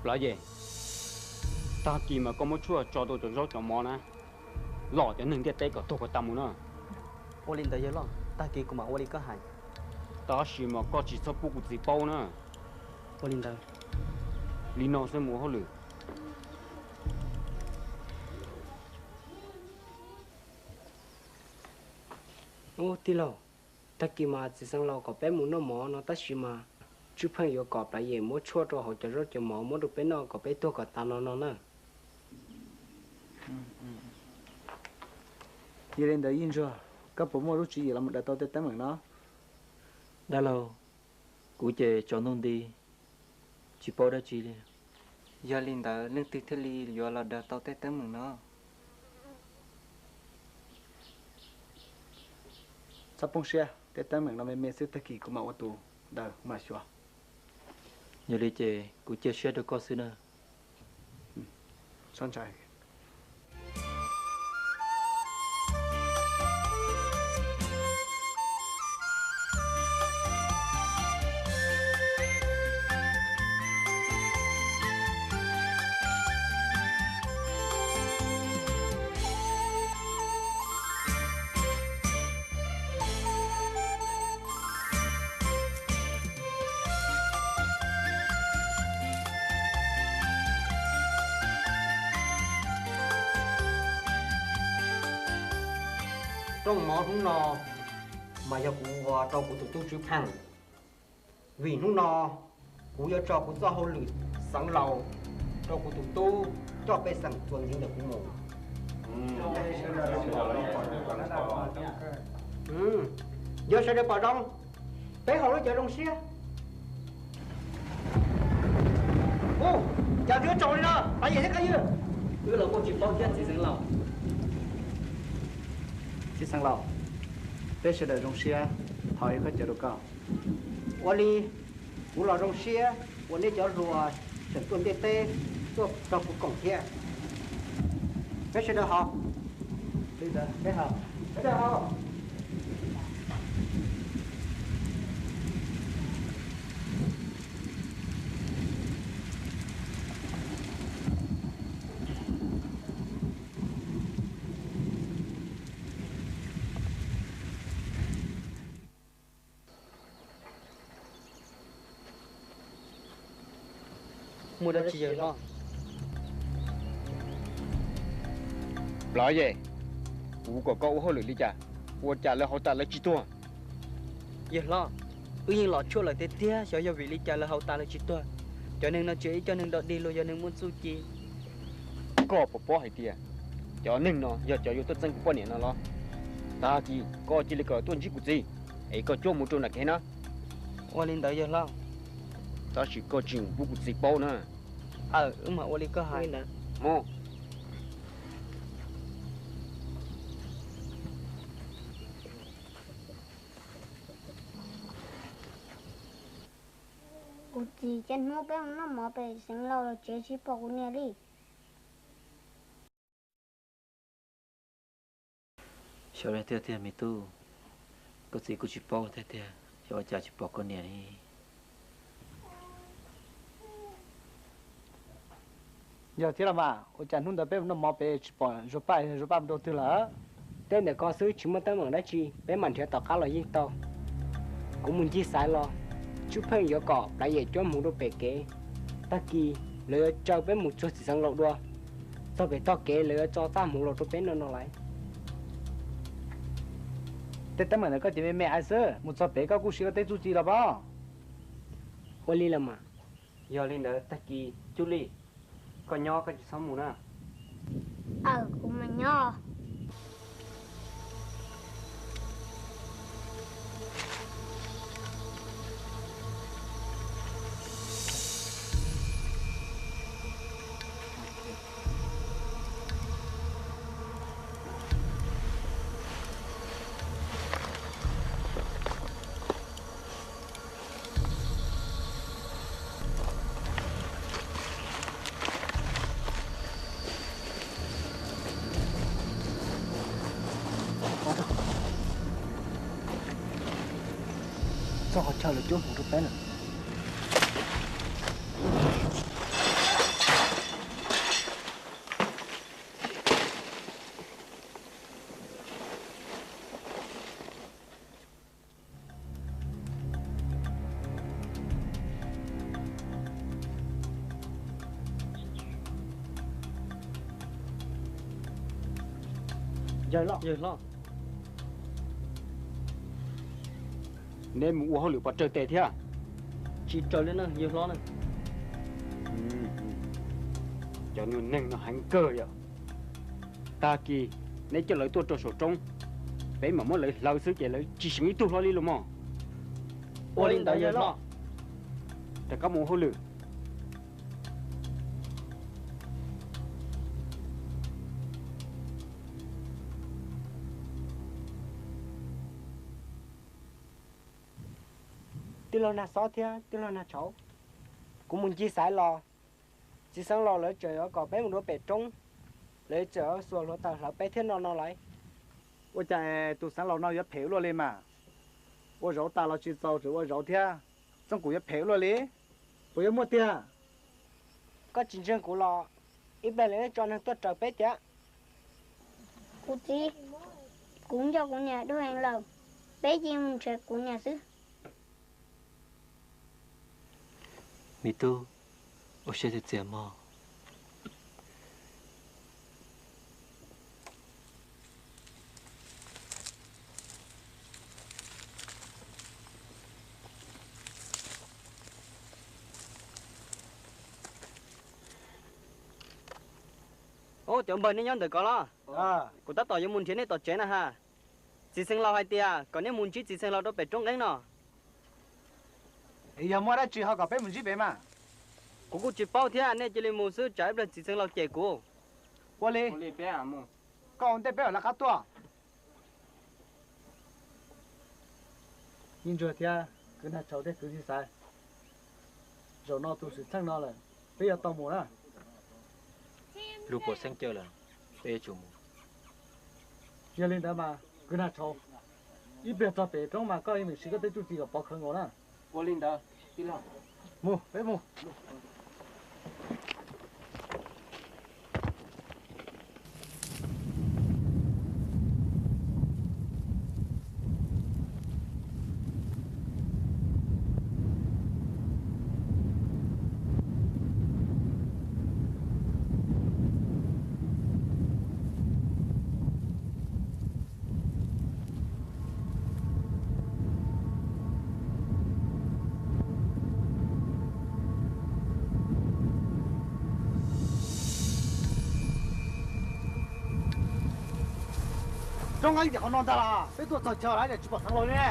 Plab Yej, tag kis mas koj muab tshuaj tso rau cov zaub cov mov na, lom cov neeg ntiaj teb kom tuag kom tas mus na. Ua li ntawd yawg loj, tag kis kuv mam ua li koj hais. Tab sis mas koj tsis txhob pub kuv txiv paub na. Ua li ntawd. Li no xwb mus ua hauj lwm. Ub tij laug, tag kis mas txiv xeev laus kom peb mus noj mov no tab sis mas Tswb Pheej yuav kom Plab Yej muab tshuaj rau hauv cov zaub cov mov muab rau peb noj kom peb tuag kom tas no no na. Yog li ntawd Yij Ntsuag, koj puas muaj lub tswv yim los mus daws tau tej teeb meem no? Dab laug, kuv ces tsaus ntuj nti, tsis paub dab tsi li. Yog li ntawd leej twg thiaj li yuav los daws tau tej teeb meem no? Txhob poob siab, tej teeb meem no me me xwb, tag kis kuv mam ua tus daws mam xyuas. Yog li ces kuv cia siab rau koj xwb na. Rooj mov hnub no mas yog kuv ua rau kuv tus tub Tswb Pheej, vim hnub no kuv yuav tso kuv txoj hauj lwm xeev laus rau kuv tus tub coj pej xeem txuas ntxiv ntawm kuv mus. Yog sawv daws pom zoo, peb haus lub cawv zoo siab. Ub, cas twb tsaus li no, Pab Yej thiab Kab Ywg? Wb los kuj tsis paub thiab txiv xeev laus. Txiv xeev laus, peb sawv daws zoo siab thov ib qho cawv rau koj. Ua li, kuv los zoo siab uas nej cov hluas tseem tuaj ntiaj teb tuaj rau kuv koom thiab. Peb sawv daws haus. Li ntawd peb haus. Sawv daws haus. Muaj dab tsi yawg hlob? Plab Yej, kuv kom koj ua hauj lwm li cas, ua cas lawv haus tas lawv tsis tuag? Yawg hlob, wb yeej los tshuaj lawm tiag tiag, xyov yog vim li cas lawv haus tas lawv tsis tuag. Cov neeg no tsis yog ib co neeg dog dig los yog neeg muaj txuj ci. Koj puas paub hais tias cov neeg no yog cov yuav tuaj txeeb kuv poj niam no los? Tag kis koj cia li kom tuaj ntsib kuv txiv, es koj cuab mus rau nram kev na. Ua li ntawd yawg hlob. Tab sis koj tseem pub kuv txiv paub na. Aw, wb mam ua li koj hais. Mus. Kuv txiv, cas hnub peb mus noj mov pem xeev laus los tsev tsis pom kuv niam li. Xyov tiag tiag me tub, koj txiv kuj tsis paub tiag tiag, xyov ua cas tsis pom koj niam li. Yog thiab los mas, ua cas hnub ntawd peb mus noj mov pem tsis pom Zuag Paj, Zuag Paj mus rau twg lawm? Tej ntawm ko xwb tsis muaj teeb meem dab tsi, peb mam nrhiav tom qab los yeej tau. Kuv mus ncig xaiv los, Tswb Pheej yuav kom Plab Yej cuab hmuv rau pem kev. Tag kis lawv yuav caw peb mus txog txiv xeev laus dua. Txog pem tog kev lawv yuav tso txaj hmuv los rau peb noj no lawm. Tej teeb meem ntawd koj ces me me xwb, mus txog pem koj kuj siv koj tej txuj ci los pob. Ua li los mas. Yog li ntawd tag kis Cub Lis, koj nyob koj tsis txhob mus na. Aw, kuv mas nyob. Txog qhov chaw lawv cuab hmuv rau peb lawm. Yawg hlob, yawg hlob, neb mus ua hauj lwm puas raws tes thiab? Tsis raws li na yawg hlob na. Cov neeg no heev kawg yom. Tag kis neb coj lawv tuaj rau saum roob, peb mam muab lawv hlawv xwb ces lawv tsis seem ib tug hlo li los mog. Ua li ntawd yawg hlob. Rov qab mus ua hauj lwm. Tij laug Nag Xob thiab tij laug Nag Tshauv, kuv mus ncig xaiv los, txiv xeev laus lawv tseem yuav kom peb mus dua pem roob, lawv tseem yuav xuas hluav taws hlawv peb thiab no no lauj. Ua cas tus xeev laus no yuav phem ua luaj li mas? Ua zauv tas los tsis txaus tseem ua zauv thiab, txooj kuv yuav phem ua luaj li, puas yuav muaj tiag? Koj tsis ntseeg kuv los ib pliag lawv tso neeg tuaj raws peb tiag. Kuv txiv, kuv nco kuv niam dua heev lawm, peb cia mus nrhiav kuv niam xwb. Me tub, ua siab txias txias mog. Ub, cov npawg, nej nyob ntawm ko los? Kuv tab tom yuav mus nrhiav nej tom tsev na ha. Txiv xeev laus hais tias kom nej mus ntsib txiv xeev laus rau pem roob nqeeb no. Yog muaj dab tsi ho kom peb mus ntsib pem mas? Kuv kuj tsis paub thiab, nej cia li mus xwb tsam ib pliag txiv xeev laus cem kuv. Ua li, koj ua ntej peb mam lawv qab tuaj. Yeej Ntsuag thiab kwv Nag Tshauv thiab kwv Tij Xaiv, zaum no tus xwm txheej no lawm, peb yuav tau mus na. Lub puas xeeb cawj lawm, peb yuav tsum mus. Yog li ntawd mas kwv Nag Tshauv, ib pliag txog pem roob mas koj yeej meem siv koj tej txuj ci kom pov khawv nkaus na. Ua li ntawd, mus, peb mus. Roob nqeeb tias qhov no ntag las, peb tuaj txog chaw lawm tsis pom xeev laus li ne.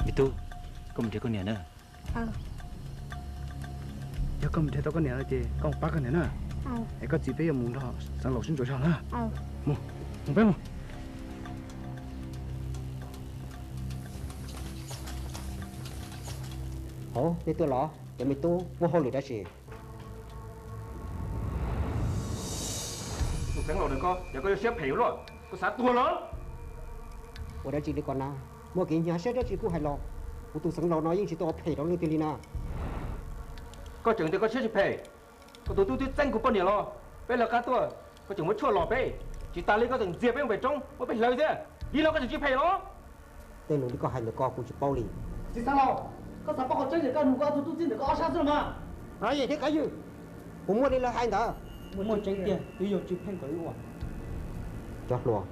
Me tub, koj mus nrhiav koj niam na. Yog koj mus nrhiav tau koj niam lawm ces koj mus pab koj niam na. Es koj txiv peb yuav mus nrog xeev laus sib ntsuas zog na. Mus, mus peb mus. Hov, nej tuaj los? Cov me tub muaj hauj lwm dab tsi? Tus xeev laus ntawm koj, yog koj yuav siab phem ua luaj, koj xav tuag los? Ua dab tsi li ko na? Muaj kev hnyav siab dab tsi kuj hais los. Kuv tus xeev laus no yeej tsis tau ua phem rau leej twg li na. Koj tseem tias koj siab tsis phem? Koj tus tub twb txeeb kuv poj niam los, peb lawv qab tuaj, koj tseem muab tshuaj los peb, tsis tas li koj tseem ntxias peb mus pem roob muab peb hlawv thiab. Li no koj tseem tsis phem los? Tej lus li koj hais ntawm ko kuv tsis paub li. Txiv xeev laus, koj xav paub qhov tseeb ces koj nug koj ob tug tub txib ntawm koj ob sab xwb los mas. Rov yeej thiab kav ywg, puas muaj li lawv hais ntawd? Muaj tseeb tiag, twb yog tsis pheej kom wb ua. Cov hluas,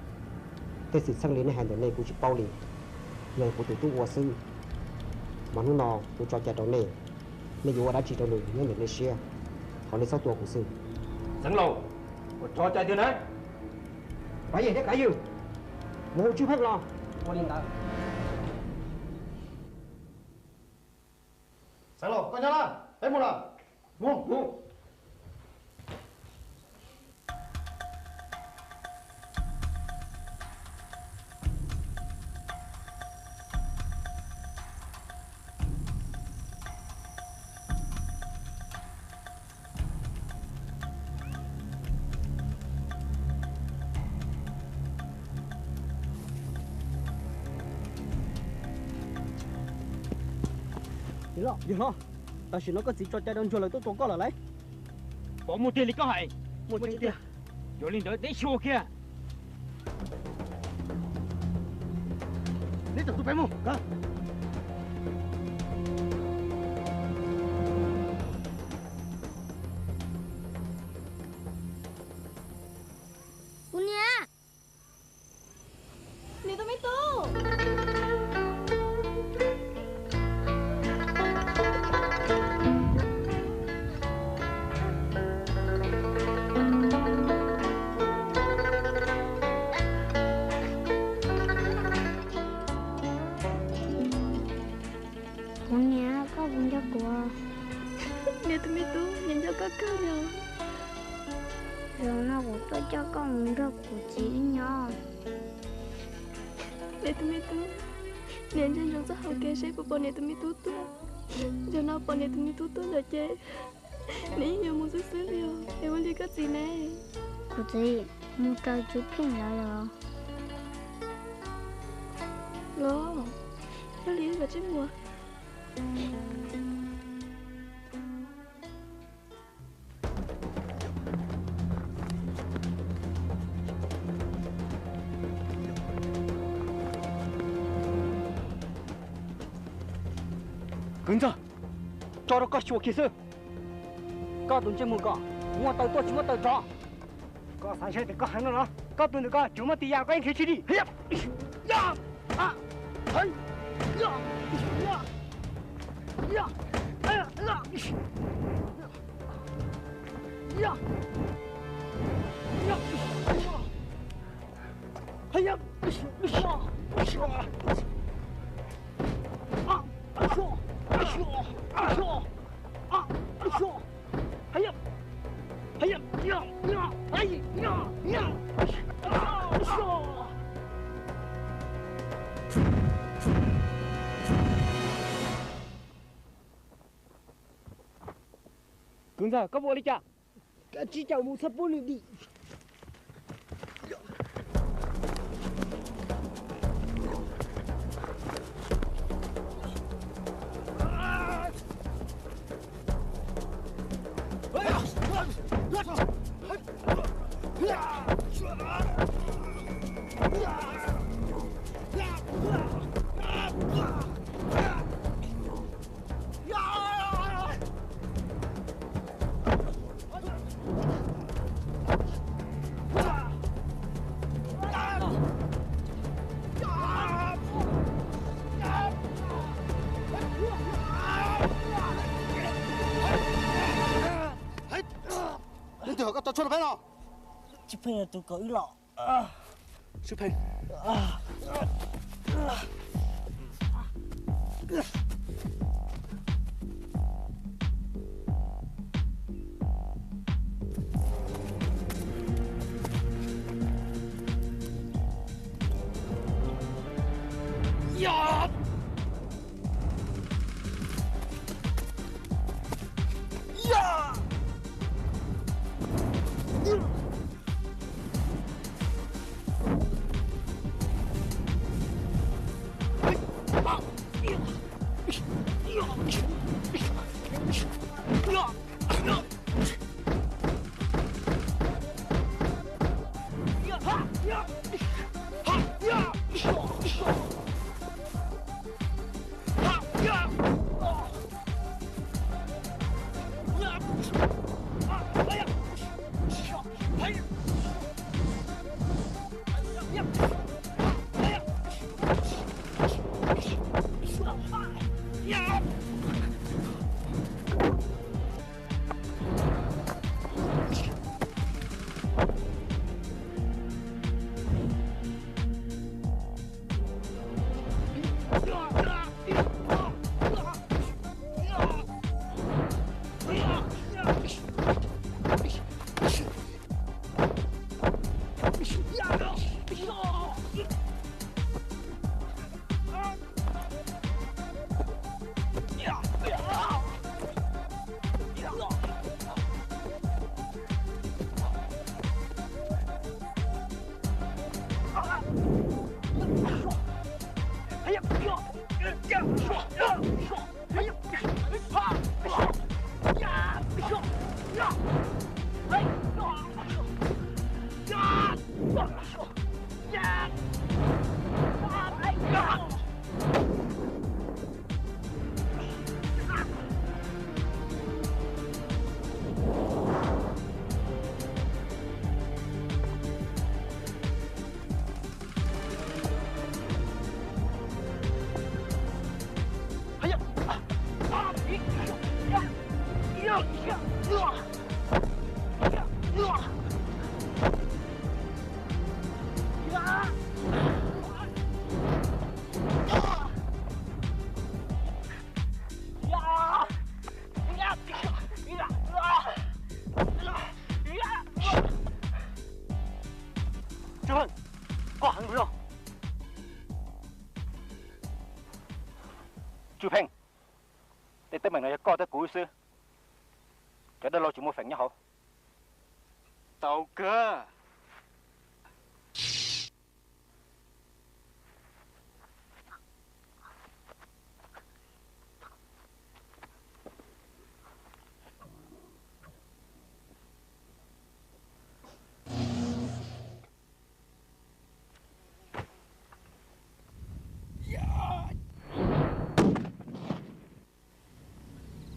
tej xwm txheej li nej hais ntawm nej kuv tsis paub li. Yog kuv tus tub ua xwb, mas hnub no kuv tso cai rau nej, nej yuav ua dab tsi rau nws nyob ntawm nej siab, qhov nej txhob tua kuv xwb. Xeev laus, ua tso cai tiag na. Rov yeej thiab kav ywg, mus hu tswj pheej los. Ua li ntawd. Xeev Laus, koj nyob na, peb mus lawm. Mus, mus. Yawg hlob, tam sim no koj txiv tso cai rau ntsuag lawv tuaj tua koj lawm lauj. Puas muaj tiag li koj hais? Muaj tiag. Yog li ntawd deb xyuas kiag. Neb tau tus peb mus. Kuv niam, niam tus me tub. Kuv niam, koj puas nco kuv? Niam tus me tub, niam nco koj kawg li. Zaum no kuv tuaj coj koj mus nrog kuv txiv wb nyob. Niam tus me tub, niam ntsia ntsoov txoj hau kev seb puas pom niam tus me tub tuaj. Yog no pom niam tus me tub tuaj lawm ces niam yeej yuav mus xwb xwb li os. Es ua li koj txiv ne? Kuv txiv mus raws Tswv Pheej lawv lawm. Los, yog li kom tsij mus. Kwv ntxawg, tso rau koj xyuas kiag xwb. Koj tus ntsej muag ko, muaj taw tuaj tsis muaj taw rov. Koj xav saib tias koj heev no los? Koj tus ntawm ko tsuas muaj tis yam koj yeej khiav tsis dim. Kwv ntxawg, koj ua li cas? Kav tsij caum mus txhob pub nws dim. Leej twg kom koj tso tshuaj rau peb no? Tswv Pheej yog tus kom wb los. Tswv Pheej. xwb, cov dab laug tsis muaj feem nyob hauv. Tau kawg.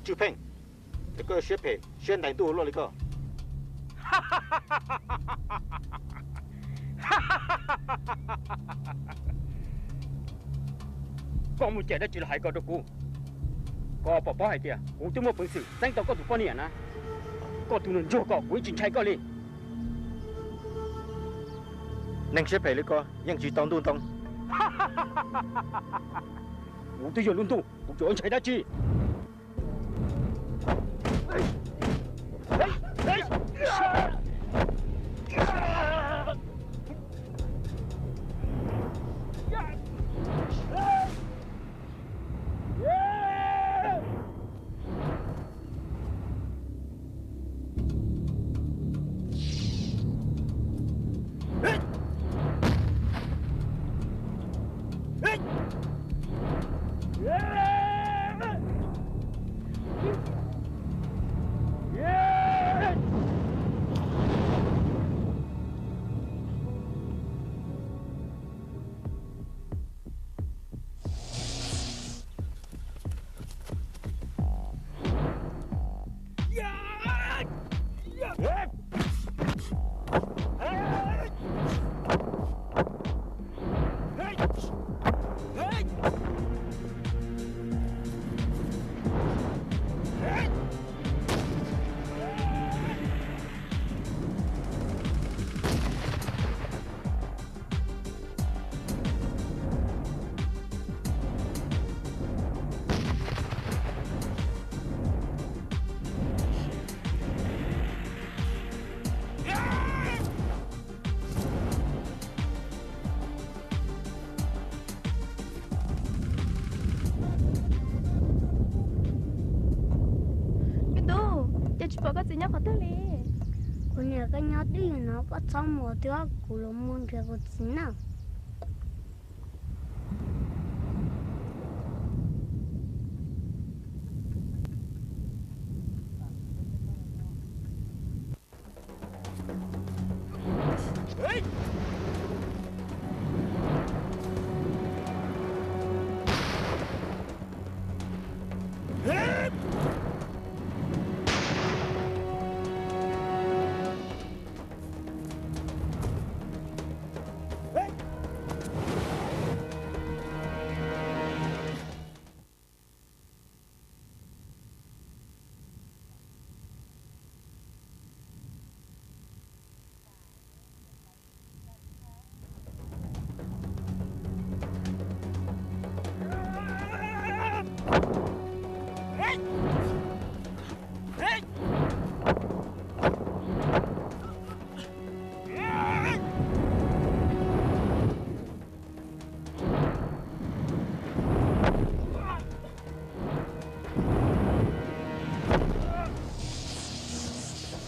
Tswj Pheej, es koj siab phem siab ntais ntuj luaj li koj? Koj muaj cai dab tsi los hais ko rau kuv? Koj puas paub hais tias kuv twb muaj peev xwm txeeb tau koj tus poj niam na. Koj tus nraug ntsuag ko, kuv yeej tsis ntshai koj li. Neeg siab phem li koj yeej tsis tau ntuj ntoo. Kuv twb yog lub ntuj, kuv tsuas ntshai dab tsi? Me tub, cas tsis pom koj txiv nyob qhov twg li? Kuv niam koj nyob twj ywm no, koj txhob mus twg, kuv los mus nrhiav kuv txiv na.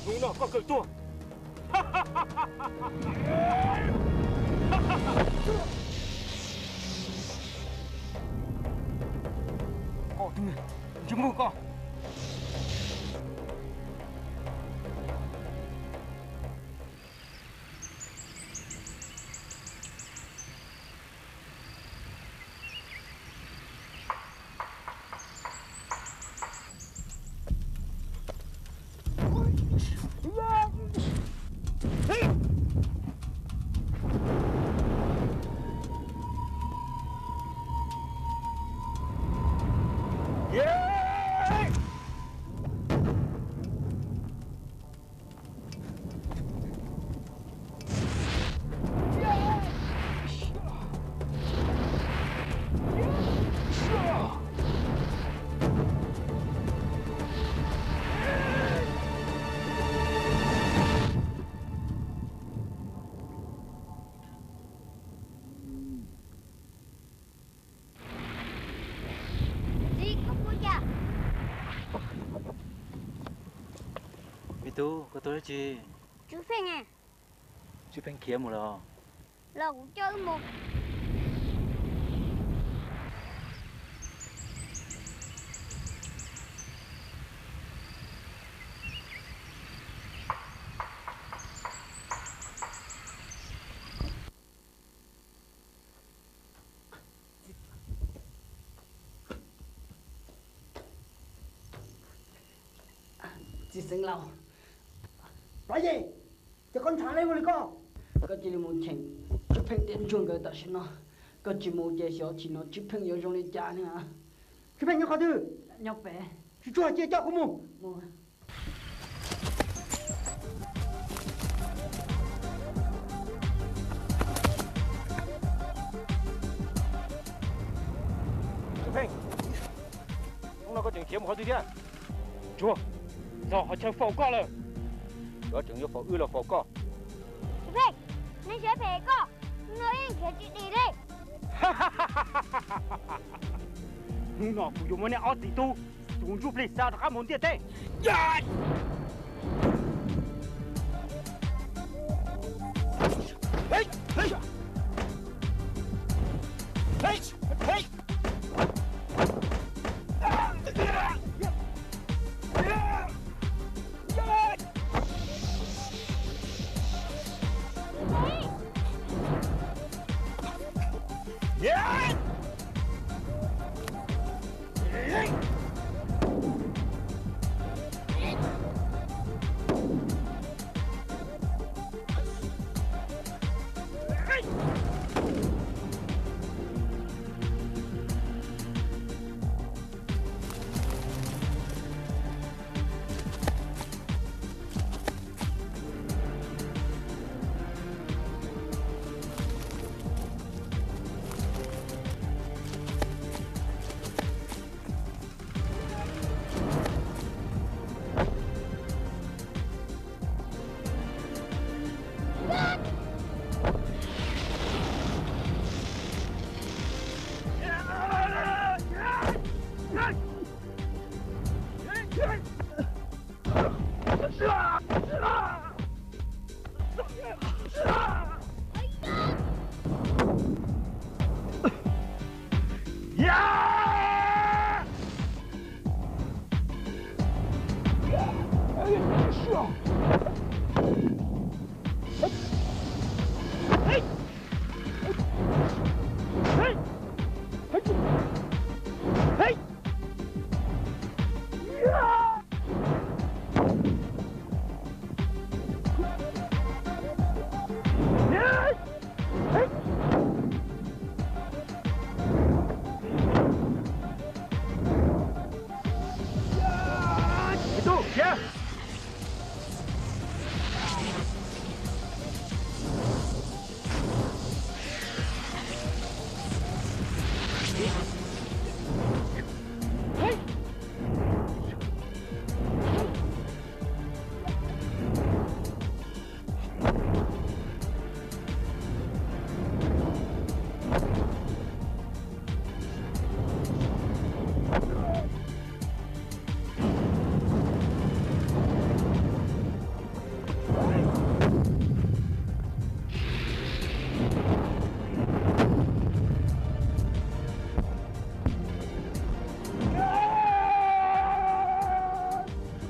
Hnub no koj kawg tuag. Koj twb, ntsej muag koj. Tus dab tsi? Tswv Pheej. Tswv Pheej khiav mus lawm. Los kuv coj wb mus. Txiv xeev laus, Pov Yej, ces koj ntshav li ua li koj, koj cia li mus cheem Tswv Pheej thiab Ntsuag nkawd tam sim no. Koj tsis mus ces xyov chim no Tswv Pheej yuav zoo li cas ne. Tswv Pheej nyob qhov twg? Nyob pem. Tsis tsuag cia coj kuv mus. Tswv Pheej, hnub no koj tseem khiav mus qhov twg thiab? Ntsuag, txog qhov chaw faus koj lawm. Xyov tseem yuav faus wb los faus koj. Tswv Pheej, nej siab phem koj, hnub no yeej khiav tsis dim li. Hnub no kuv yuav muab nej ob txiv tub tus ntsuj plig xa rov qab mus ntiaj teb.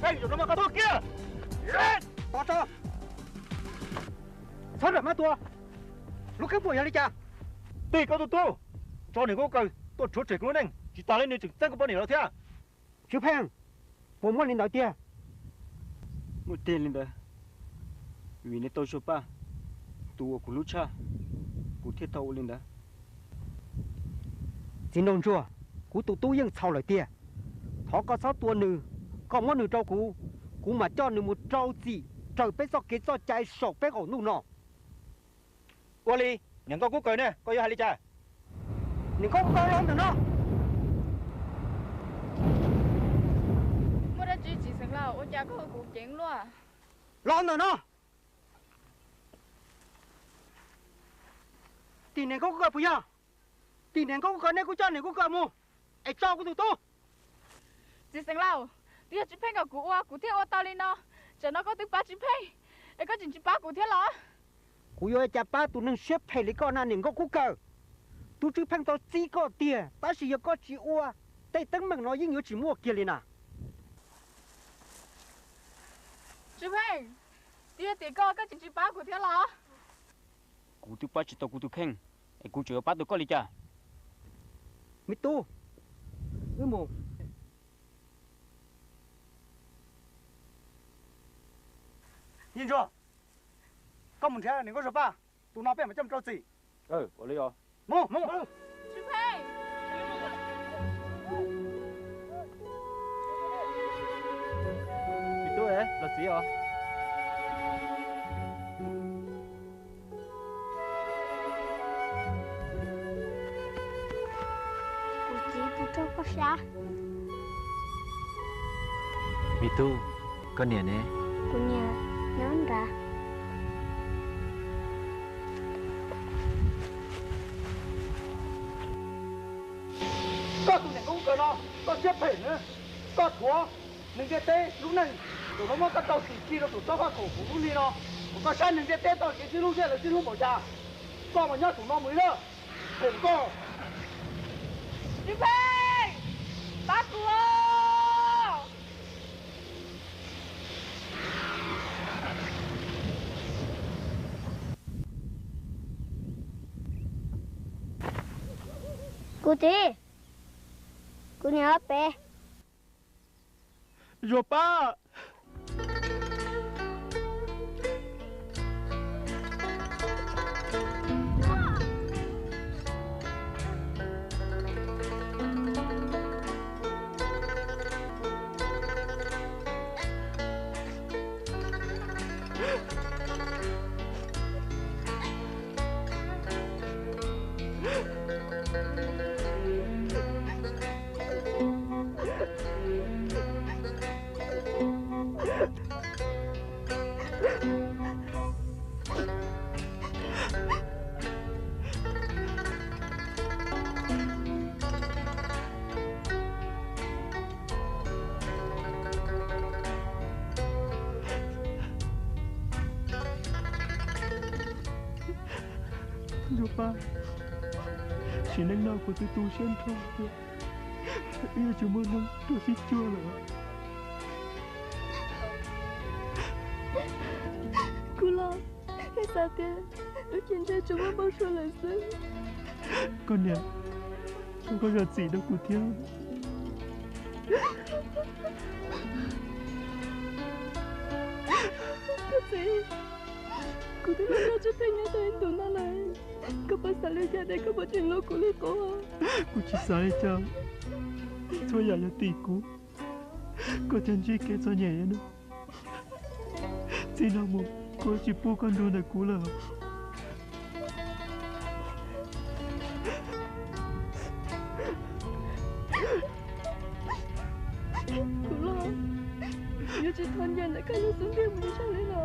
Pheej, zaum no mas koj tuag kiag! Txhob nram mab tua! Lub kheej puas yog li cas? Tij, koj tus tub tso niam Nkauj Kaws tuaj rhuav tshem kuv lub neej, tsis tas li nws tseem txeeb kuv poj niam los thiab. Tswv Pheej, puas muaj li ntawd tiag? Muaj tiag li ntawd, vim nws tau Zuag Paj tus uas kuv hlub tshaj, kuv thiaj tau ua li ntawd. Txiv nraug ntsuag, kuv tus tub yeej txhaum lawm tiag. Thov koj txhob tua nws, koj muab nws rau kuv, kuv mam coj nws mus rau txim raws peb txoj kev txoj cai saum peb qaum ntuj no. Ua li, niam Nkauj Kub Kaws ne, koj yuav hais li cas? Niam Nkauj Kub Kaws, los ntawm no. Muaj dab tsi txiv xeev laus, ua cas koj hu kuv ceev luaj? Los ntawm no. Tim niam Nkauj Kub Kaws puas yog? Tim niam Nkauj Kub Kaws, nej kuj coj niam Nkauj Kub Kaws mus es tso kuv tus tub. Txiv xeev laus, twb yog Tswv Pheej kom kuv ua kuv thiaj ua tau li no. Tam no koj twb pab Tswv Pheej, es koj tseem tsis pab kuv thiab los? Kuv yuav ua cas pab tus neeg siab phem li koj na niam nkauj kub kawg. Tub Tswv Pheej tau txib koj tiag, tab sis yog koj tsis ua, tej teeb meem no yeej yuav tsis muaj kiag li na. Tswv Pheej, twb yog tim koj, koj tseem tsis pab kuv thiab los? Kuv twb pab tsis tau kuv tus kheej, es kuv tseem yuav pab tau koj li cas? Me tub, wb mus. Yij Ntsuag, koj mus nrhiav niam nkauj Zuag Paj, tus no peb mam coj mus rau txim. Ua li os. Mus, mus. Me tub, los txiv os. Kuv txiv tus rog koj sab. Me tub, koj niam ne? Kuv niam nyob nrad. Koj tus niam nkauj kawg no, koj siab phem na. Koj thuam neeg ntiaj teb lub neej, zaum no muab koj rau txim ci rau tus tsob faj kaum kuv lub hli no, kom koj saib neeg ntiaj teb tau kev sib hlub thiab lawv sib hlub npaum cas. Koj mas nyob tus no mus li na, phem koj. Tub Pheej, pab kuv os. Kuv txiv, kuv niam ob pem. Zuag Paj. Zuag Paj, sim neej no kuv twb tu siab nrho tias wb yuav tsis muaj neeg rau sib cuag lawm. Kuv los, yog xav tias wb ces ntshe tsuas muaj npau suav lawm xwb. Koj niam, thov koj zam txim rau kuv thiab. Koj txiv, kuv twb los nrog Tswv Pheej nyob tau ib ntus no lawm, koj puas xav li cas tias koj puas tseem hlub kuv li qub? Kuv tsis xav li cas, txhua yam yog tim kuv. Koj cov ntsib kev txom nyem no, txij no mus kuv tsis pub koj nrug ntawm kuv lawm. Kuv los yuav tsis thov nyiaj ntawm koj lub xub ntiag mus tshaj li no.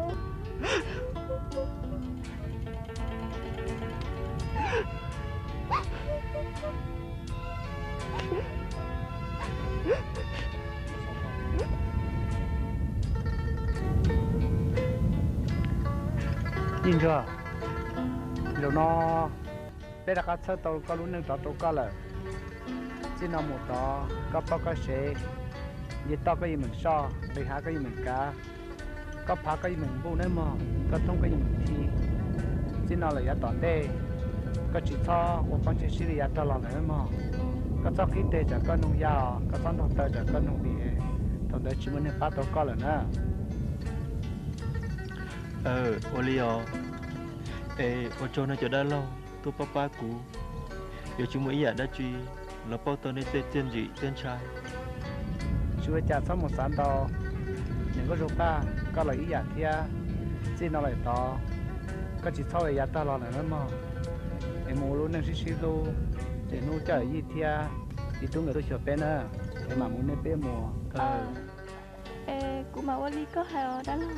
Yij Ntsuag, zaum no peb rov qab txhawb tau koj lub neej rov rau koj lawm. Txij no mus tod koj poj koj sev, nce toj koj yeej meem soj, nqis hav koj yeej meem kav, koj phav koj yeej meem npuj nawb mog, koj thoob koj yeej meem thi. Txij no lawm yav tom ntej, koj tsis txhob ua pob ntseg sib li yav tag los lawm nawb mog. Koj txhob qhib tes tsam koj noog ya os, koj txhob ntaug taw tsam koj noog vim thaum ntawd tsis muaj neeg pab tau koj lawm na. Ua li os. Es ua tsaug nej cov dab laug tuaj pab pab kuv, yuav tsis muaj ib yam dab tsi los pauj tau nej tej txiaj ntsim thiab ntshai. Tsis ua cas, txhob mus xav ntau. Niam Nkauj Zoo Paj, koj los ib yam thiab. Txij no lawm tod, koj tsis txhob ua yav tag los lawm nawb mog. Es mus ua lub neej sib sib hlub, ces hnub coj yij thiab yij tub nkawd tuaj xyuas peb na, es mam mus nej peb mus. Es kuv mam ua li koj hais os dab laug.